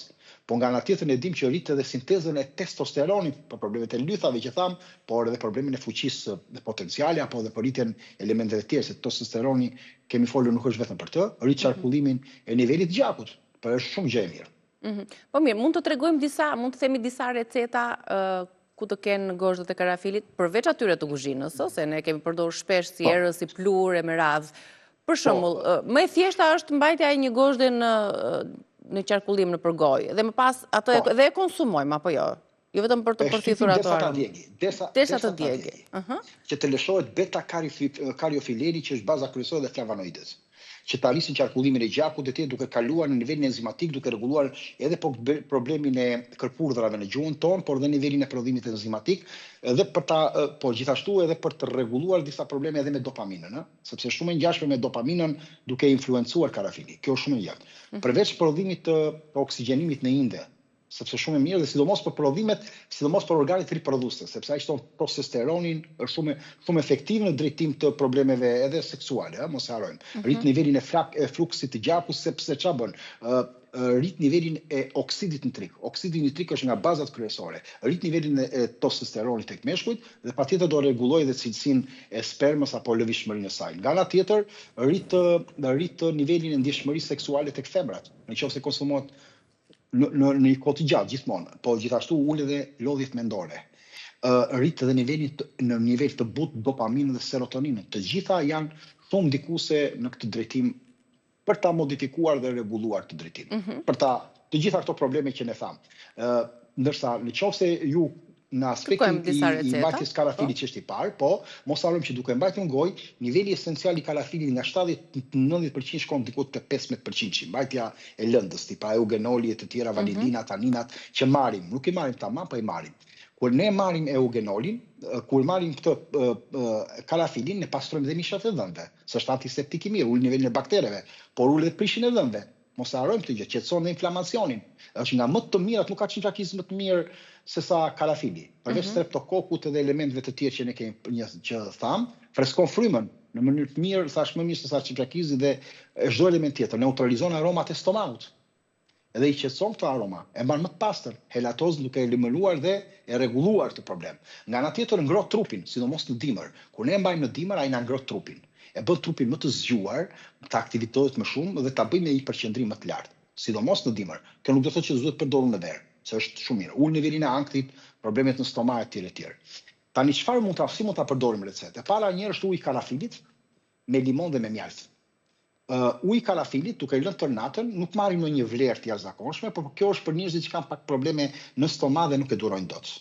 Po nga ana tjetër ne dimë që rrit edhe sintezën e testosteronit për problemet e lythave që thamë, por edhe problemin e fuqisë potenciale apo edhe për rritjen e elementeve të tjerë, se testosteroni kemi folur nuk është vetëm për të, rrit mhm. qarkullimin e nivelit të gjakut, por është shumë gjë e mirë. Mhm. Po mirë, mund të tregojmë disa, mund të themi disa receta ku të kenë gozhdët e karafilit, përveç atyre të kuzhinës, se ne kemi përdorur shpesh si po. erëz, si pluhur e me radhë. Për po. shembull, më e thjeshta është mbajtja e një gozhde në në qarkullim nëpër gojë dhe më pas atë po. dhe e konsumojmë apo jo? Jo vetëm për të përthithur ato. Derisa ta djegi, derisa derisa të djegi. Që të lëshohet beta kariofileni që është baza kryesore dhe flavonoidet që ta rrisin qarkullimin e gjakut e tjerë duke kaluar në nivelin enzimatik duke rregulluar edhe problemin e kërpurdhrave në gjuhën tonë, por dhe nivelin e prodhimit enzimatik dhe për ta po gjithashtu edhe për të rregulluar disa probleme edhe me dopaminën, ë, sepse është shumë e ngjashme me dopaminën duke influencuar karafili. Kjo është shumë e ngjartë. Mhm. Përveç prodhimit të oksigjenimit në inde, sepse shumë e mirë dhe sidomos për prodhimet, sidomos për organet riprodhuese, sepse ai shton testosteronin, është shumë shumë efektiv në drejtim të problemeve edhe seksuale, ë, mos e harrojmë. Mm -hmm. Rrit nivelin e flak e fluksit të gjakut sepse ça bën? ë rrit nivelin e oksidit nitrik. Oksidi nitrik është nga bazat kryesore. Rrit nivelin e testosteronit tek meshkujt dhe patjetër do rregullojë edhe cilësinë e spermës apo lëvizshmërinë e saj. Nga ana tjetër, rrit rrit nivelin e ndjeshmërisë seksuale tek femrat. Në qoftë se konsumohet në në në një kohë të gjatë gjithmonë, po gjithashtu ul edhe lodhjet mendore. Ë rrit edhe nivelin të, në nivel të butë dopaminën dhe serotoninën. Të gjitha janë shumë ndikuese në këtë drejtim për ta modifikuar dhe rregulluar këtë drejtim. Mm -hmm. Për ta të gjitha këto probleme që ne thamë. Ë ndërsa në qoftë se ju në aspektin i, i mbajtjes karafilit po. që është i parë, po, mos harrojmë që duke mbajtur në gojë, niveli esencial i karafilit nga 70-90% shkon diku te 15%, mbajtja e lëndës, tipa eugenoli e të tjera, mhm. vanilina, mm -hmm. taninat që marrim, nuk i marrim tamam, po i marrim. Kur ne marrim eugenolin, kur marrim këtë karafilin, ne pastrojmë dhe mishat e dhëmbëve, se është antiseptik i mirë, ul nivelin e baktereve, por ul edhe prishjen e dhëmbëve. Mos e harrojmë këtë gjë, qetëson dhe inflamacionin. Është nga më të mirat, nuk ka çimçakiz më të mirë se sa karafili. Përveç mm -hmm. streptokokut dhe elementëve të tjerë që ne kemi një që thamë, freskon frymën në mënyrë të mirë, thashë më mirë se sa çimçakizi dhe çdo element tjetër, neutralizon aromat e stomahut. Edhe i qetëson këto aroma, e mban më të pastër, helatoz duke eliminuar dhe e rregulluar këtë problem. Nga ana tjetër ngroh trupin, sidomos në dimër. Kur ne e mbajmë në dimër, ai na ngroh trupin. E bën trupin më të zgjuar, të aktivitohet më shumë dhe ta bëjë me një përqendrim më të lartë, sidomos në dimër. Kjo nuk do të thotë që s'duhet përdorur në verë, se është shumë mirë. Ul nivelin e ankthit, problemet në stomak etj etj. Tani çfarë mund ta si mund ta përdorim recetë? E para njëherë është uji i karafilit me limon dhe me mjaltë. Uji i karafilit, duke e lënë tërë natën, nuk marrim ndonjë vlerë të jashtëzakonshme, por kjo është për njerëzit që kanë pak probleme në stomak dhe nuk e durojnë dot.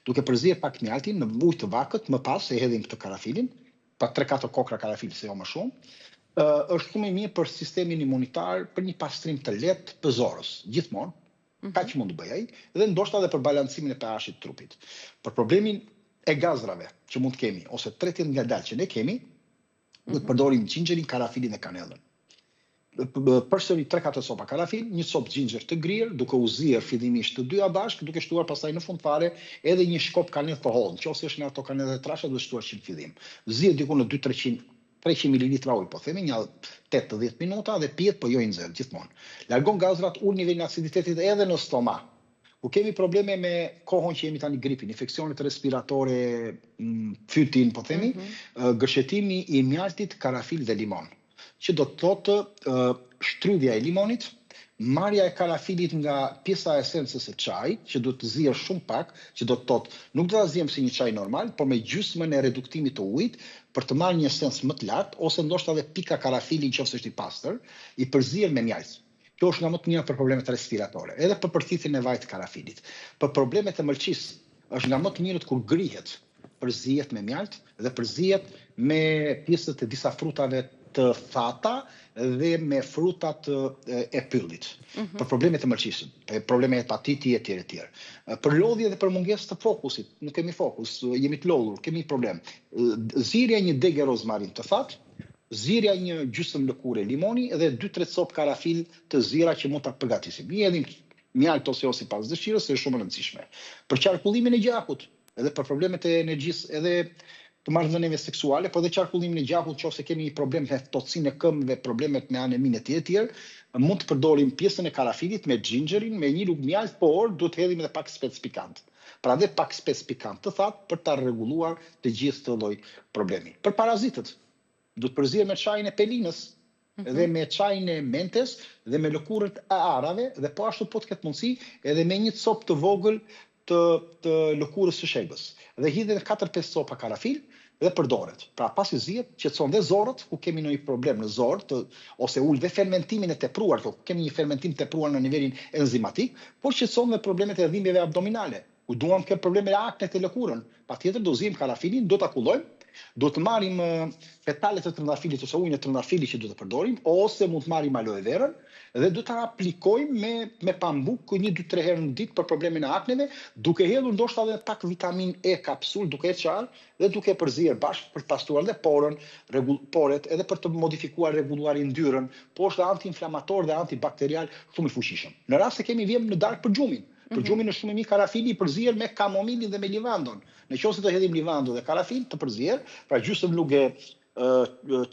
Duke përzier pak mjaltin në ujë të vakët, më pas e hedhim këtë karafilin, pa 3-4 kokrra karafil se jo më shumë. Ë është shumë i mirë për sistemin imunitar, për një pastrim të lehtë të zorrës, gjithmonë. Mm -hmm. Kaq mund të bëjë ai dhe ndoshta edhe për balancimin e pH-it të trupit. Për problemin e gazrave që mund të kemi ose tretjen ngadalë që ne kemi, Duhet të përdorim xhinxherin, karafilin dhe kanellën. Përsëri 3-4 copa karafil, një copë xhinxher të grirë, duke u zier fillimisht të dyja bashkë, duke shtuar pastaj në fund fare edhe një shkop kanellë të hollë. Nëse është nga ato kanellët e trasha, duhet shtuar që në fillim. Zihet diku në 2-300 300 ml ujë, po themi një 80 minuta dhe pihet po jo i nxehtë gjithmonë. Largon gazrat, ul nivelin e aciditetit edhe në stomak. Kur kemi probleme me kohën që jemi tani gripin, infeksionet respiratore, fytin, po themi, mm -hmm. gërshetimi i mjaltit, karafil dhe limon, që do të thotë shtrydhja e limonit, marrja e karafilit nga pjesa e esencës së çajit, që duhet të zihet shumë pak, që do të thotë nuk do ta ziejmë si një çaj normal, por me gjysmën e reduktimit të ujit për të marrë një esencë më të lartë ose ndoshta edhe pika karafili nëse është i pastër, i përzier me mjaltë. Kjo është nga më të mira për problemet respiratore, edhe për përthithjen e vajit të karafilit. Për problemet e mëlçisë, është nga më të mirët kur grihet, përzihet me mjaltë dhe përzihet me pjesët e disa frutave të thata dhe me frutat e pyllit. Mm -hmm. Për problemet e mëlçisë, për probleme hepatiti etj etj. Për lodhje dhe për mungesë të fokusit, nuk kemi fokus, jemi të lodhur, kemi problem. Zierja e një dege rozmarinë të thatë, Zierja e një gjysëm lëkure limoni dhe dy-tre copë karafil të ziera që mund ta përgatisim. I hedhim mjaltë ose jo sipas dëshirës, se është shumë e rëndësishme. Për qarkullimin e gjakut, edhe për problemet e energjisë, edhe të marrëdhënieve seksuale, po edhe qarkullimin e gjakut qoftë se kemi një problem me ftohtësinë e këmbëve, problemet me aneminë etj etj, mund të përdorim pjesën e karafilit me xhinxherin, me një lugë mjaltë, por duhet të hedhim edhe pak spec pikant. Pra dhe pak spec pikant të thatë për ta rregulluar të gjithë këtë lloj problemi. Për parazitët, duhet përzier me çajin e pelinës dhe me çajin e mentes dhe me lëkurët e arrave dhe po ashtu po të ketë mundësi edhe me një copë të vogël të të lëkurës së shegës dhe hidhen 4-5 copa karafil dhe përdoret. Pra pasi zihet, qetëson dhe zorrët ku kemi ndonjë problem në zorrë të ose ul dhe fermentimin e tepruar, kjo kemi një fermentim të tepruar në nivelin enzimatik, por qetëson dhe problemet e dhimbjeve abdominale. Ku duam ke probleme me aknet e lëkurën, patjetër do ziejmë karafilin, do ta kullojmë, do të marrim petalet e trëndafilit ose ujin e trëndafilit që do të përdorim, ose mund të marrim aloe verën dhe do ta aplikojmë me me pambuk 1 2 3 herë në ditë për problemin e akneve, duke hedhur ndoshta edhe pak vitaminë E kapsul, duke e çarë dhe duke e përzier bashkë për të pastruar dhe porën, rregull poret, edhe për të modifikuar rregulluar yndyrën, po është dhe antiinflamator dhe antibakterial shumë i fuqishëm. Në rast se kemi vjem në darkë për gjumin, Për mhm. gjumin është shumë i mirë karafili i përzier me kamomilin dhe me livandon. Në qoftë se do hedhim livando dhe karafil të përzier, pra gjysmë luge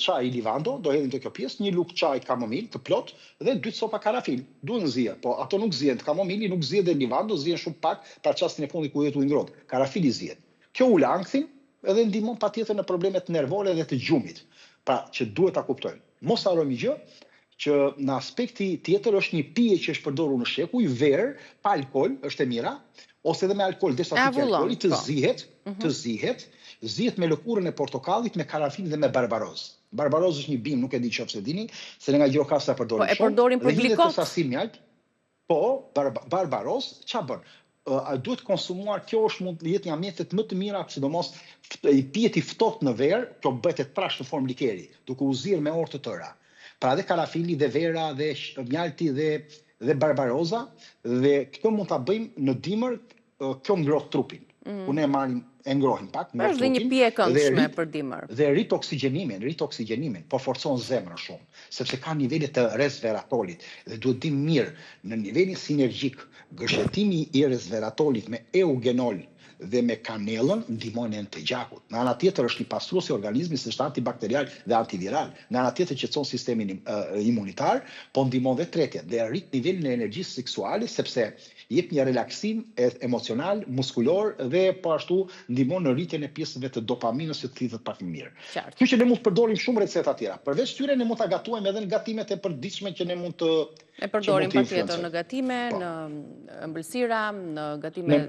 çaj livando, do hedhim te kjo pjesë, një lugë çaj kamomil të plot dhe dy copa karafil. Duhen zier, po ato nuk zihen, kamomili nuk zihet dhe livando zihen shumë pak, pra çastin e fundit kur jetë ujë ngrohtë. Karafili zihet. Kjo ul ankthin edhe ndihmon patjetër në problemet nervore dhe të gjumit. Pra që duhet ta kuptojmë. Mos harrojmë një gjë, që në aspekti tjetër është një pije që është përdorur në shekuj, verë, pa alkool, është e mira, ose edhe me alkool, derisa të ikë alkooli, të po. zihet, mm -hmm. të zihet, zihet me lëkurën e portokallit, me karafil dhe me barbaroz. Barbaroz është një bimë, nuk e di qoftë se dini, se ne nga Gjirokastra përdorim po, e përdorim për blikot. Dhe sasi mjaltë, Po, barbaroz, ça bën? A duhet konsumuar, kjo është mund të jetë një mjetet më të mira, sidomos i pijet i ftohtë në verë, kjo bëhet e trashë në formë likeri, duke u zier me orë të tëra. Pra dhe karafili dhe vera dhe mjalti dhe dhe barbaroza dhe këtë mund ta bëjmë në dimër, kjo ngroh trupin. Mm. Ku ne marrim e ngrohim pak, ngroh trupin. Është dhe një pije e këndshme për dimër. Dhe rrit oksigjenimin, rrit oksigjenimin, po forcon zemrën shumë, sepse ka nivele të resveratolit dhe duhet dim mirë në nivelin sinergjik, gërshetimi i resveratolit me eugenol dhe me kanellën ndihmojnë enët e gjakut. Nga ana tjetër është një pastrues i organizmit, se është antibakterial dhe antiviral. Nga ana tjetër qetëson sistemin imunitar, po ndihmon dhe tretjen dhe rrit nivelin e energjisë seksuale sepse Jep një relaksim emocional, muskulor dhe po ashtu ndihmon në rritjen e pjesëve të dopaminës që të thithet pak më mirë. Kështu që ne mund të përdorim shumë receta tjera. Përveç tyre ne mund ta gatuajmë edhe në gatimet e përditshme që ne mund të E përdorim patjetër në gatime, po. në ëmbëlsira, në gatime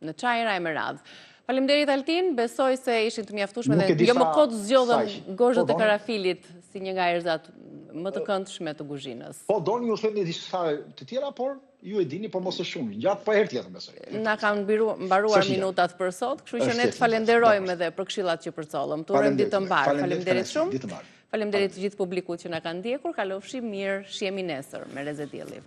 në çajra e me radhë. Faleminderit Altin, besoj se ishin të mjaftueshme dhe jo më kot zgjodhëm gozhdët po, e karafilit si një nga erëzat më të këndshme të kuzhinës. Po doni ju them disa të tjera, por ju e dini, por mos e shumë. Gjatë po herë tjetër besoj. Na kanë mbaruar minutat për sot, kështu që ne të falenderojmë edhe për këshillat që përcollëm. Të urojmë ditë të mbarë. Faleminderit shumë. Faleminderit të gjithë publikut që na ka ndjekur. Kalofshi mirë, shihemi nesër me Rreze Dielli.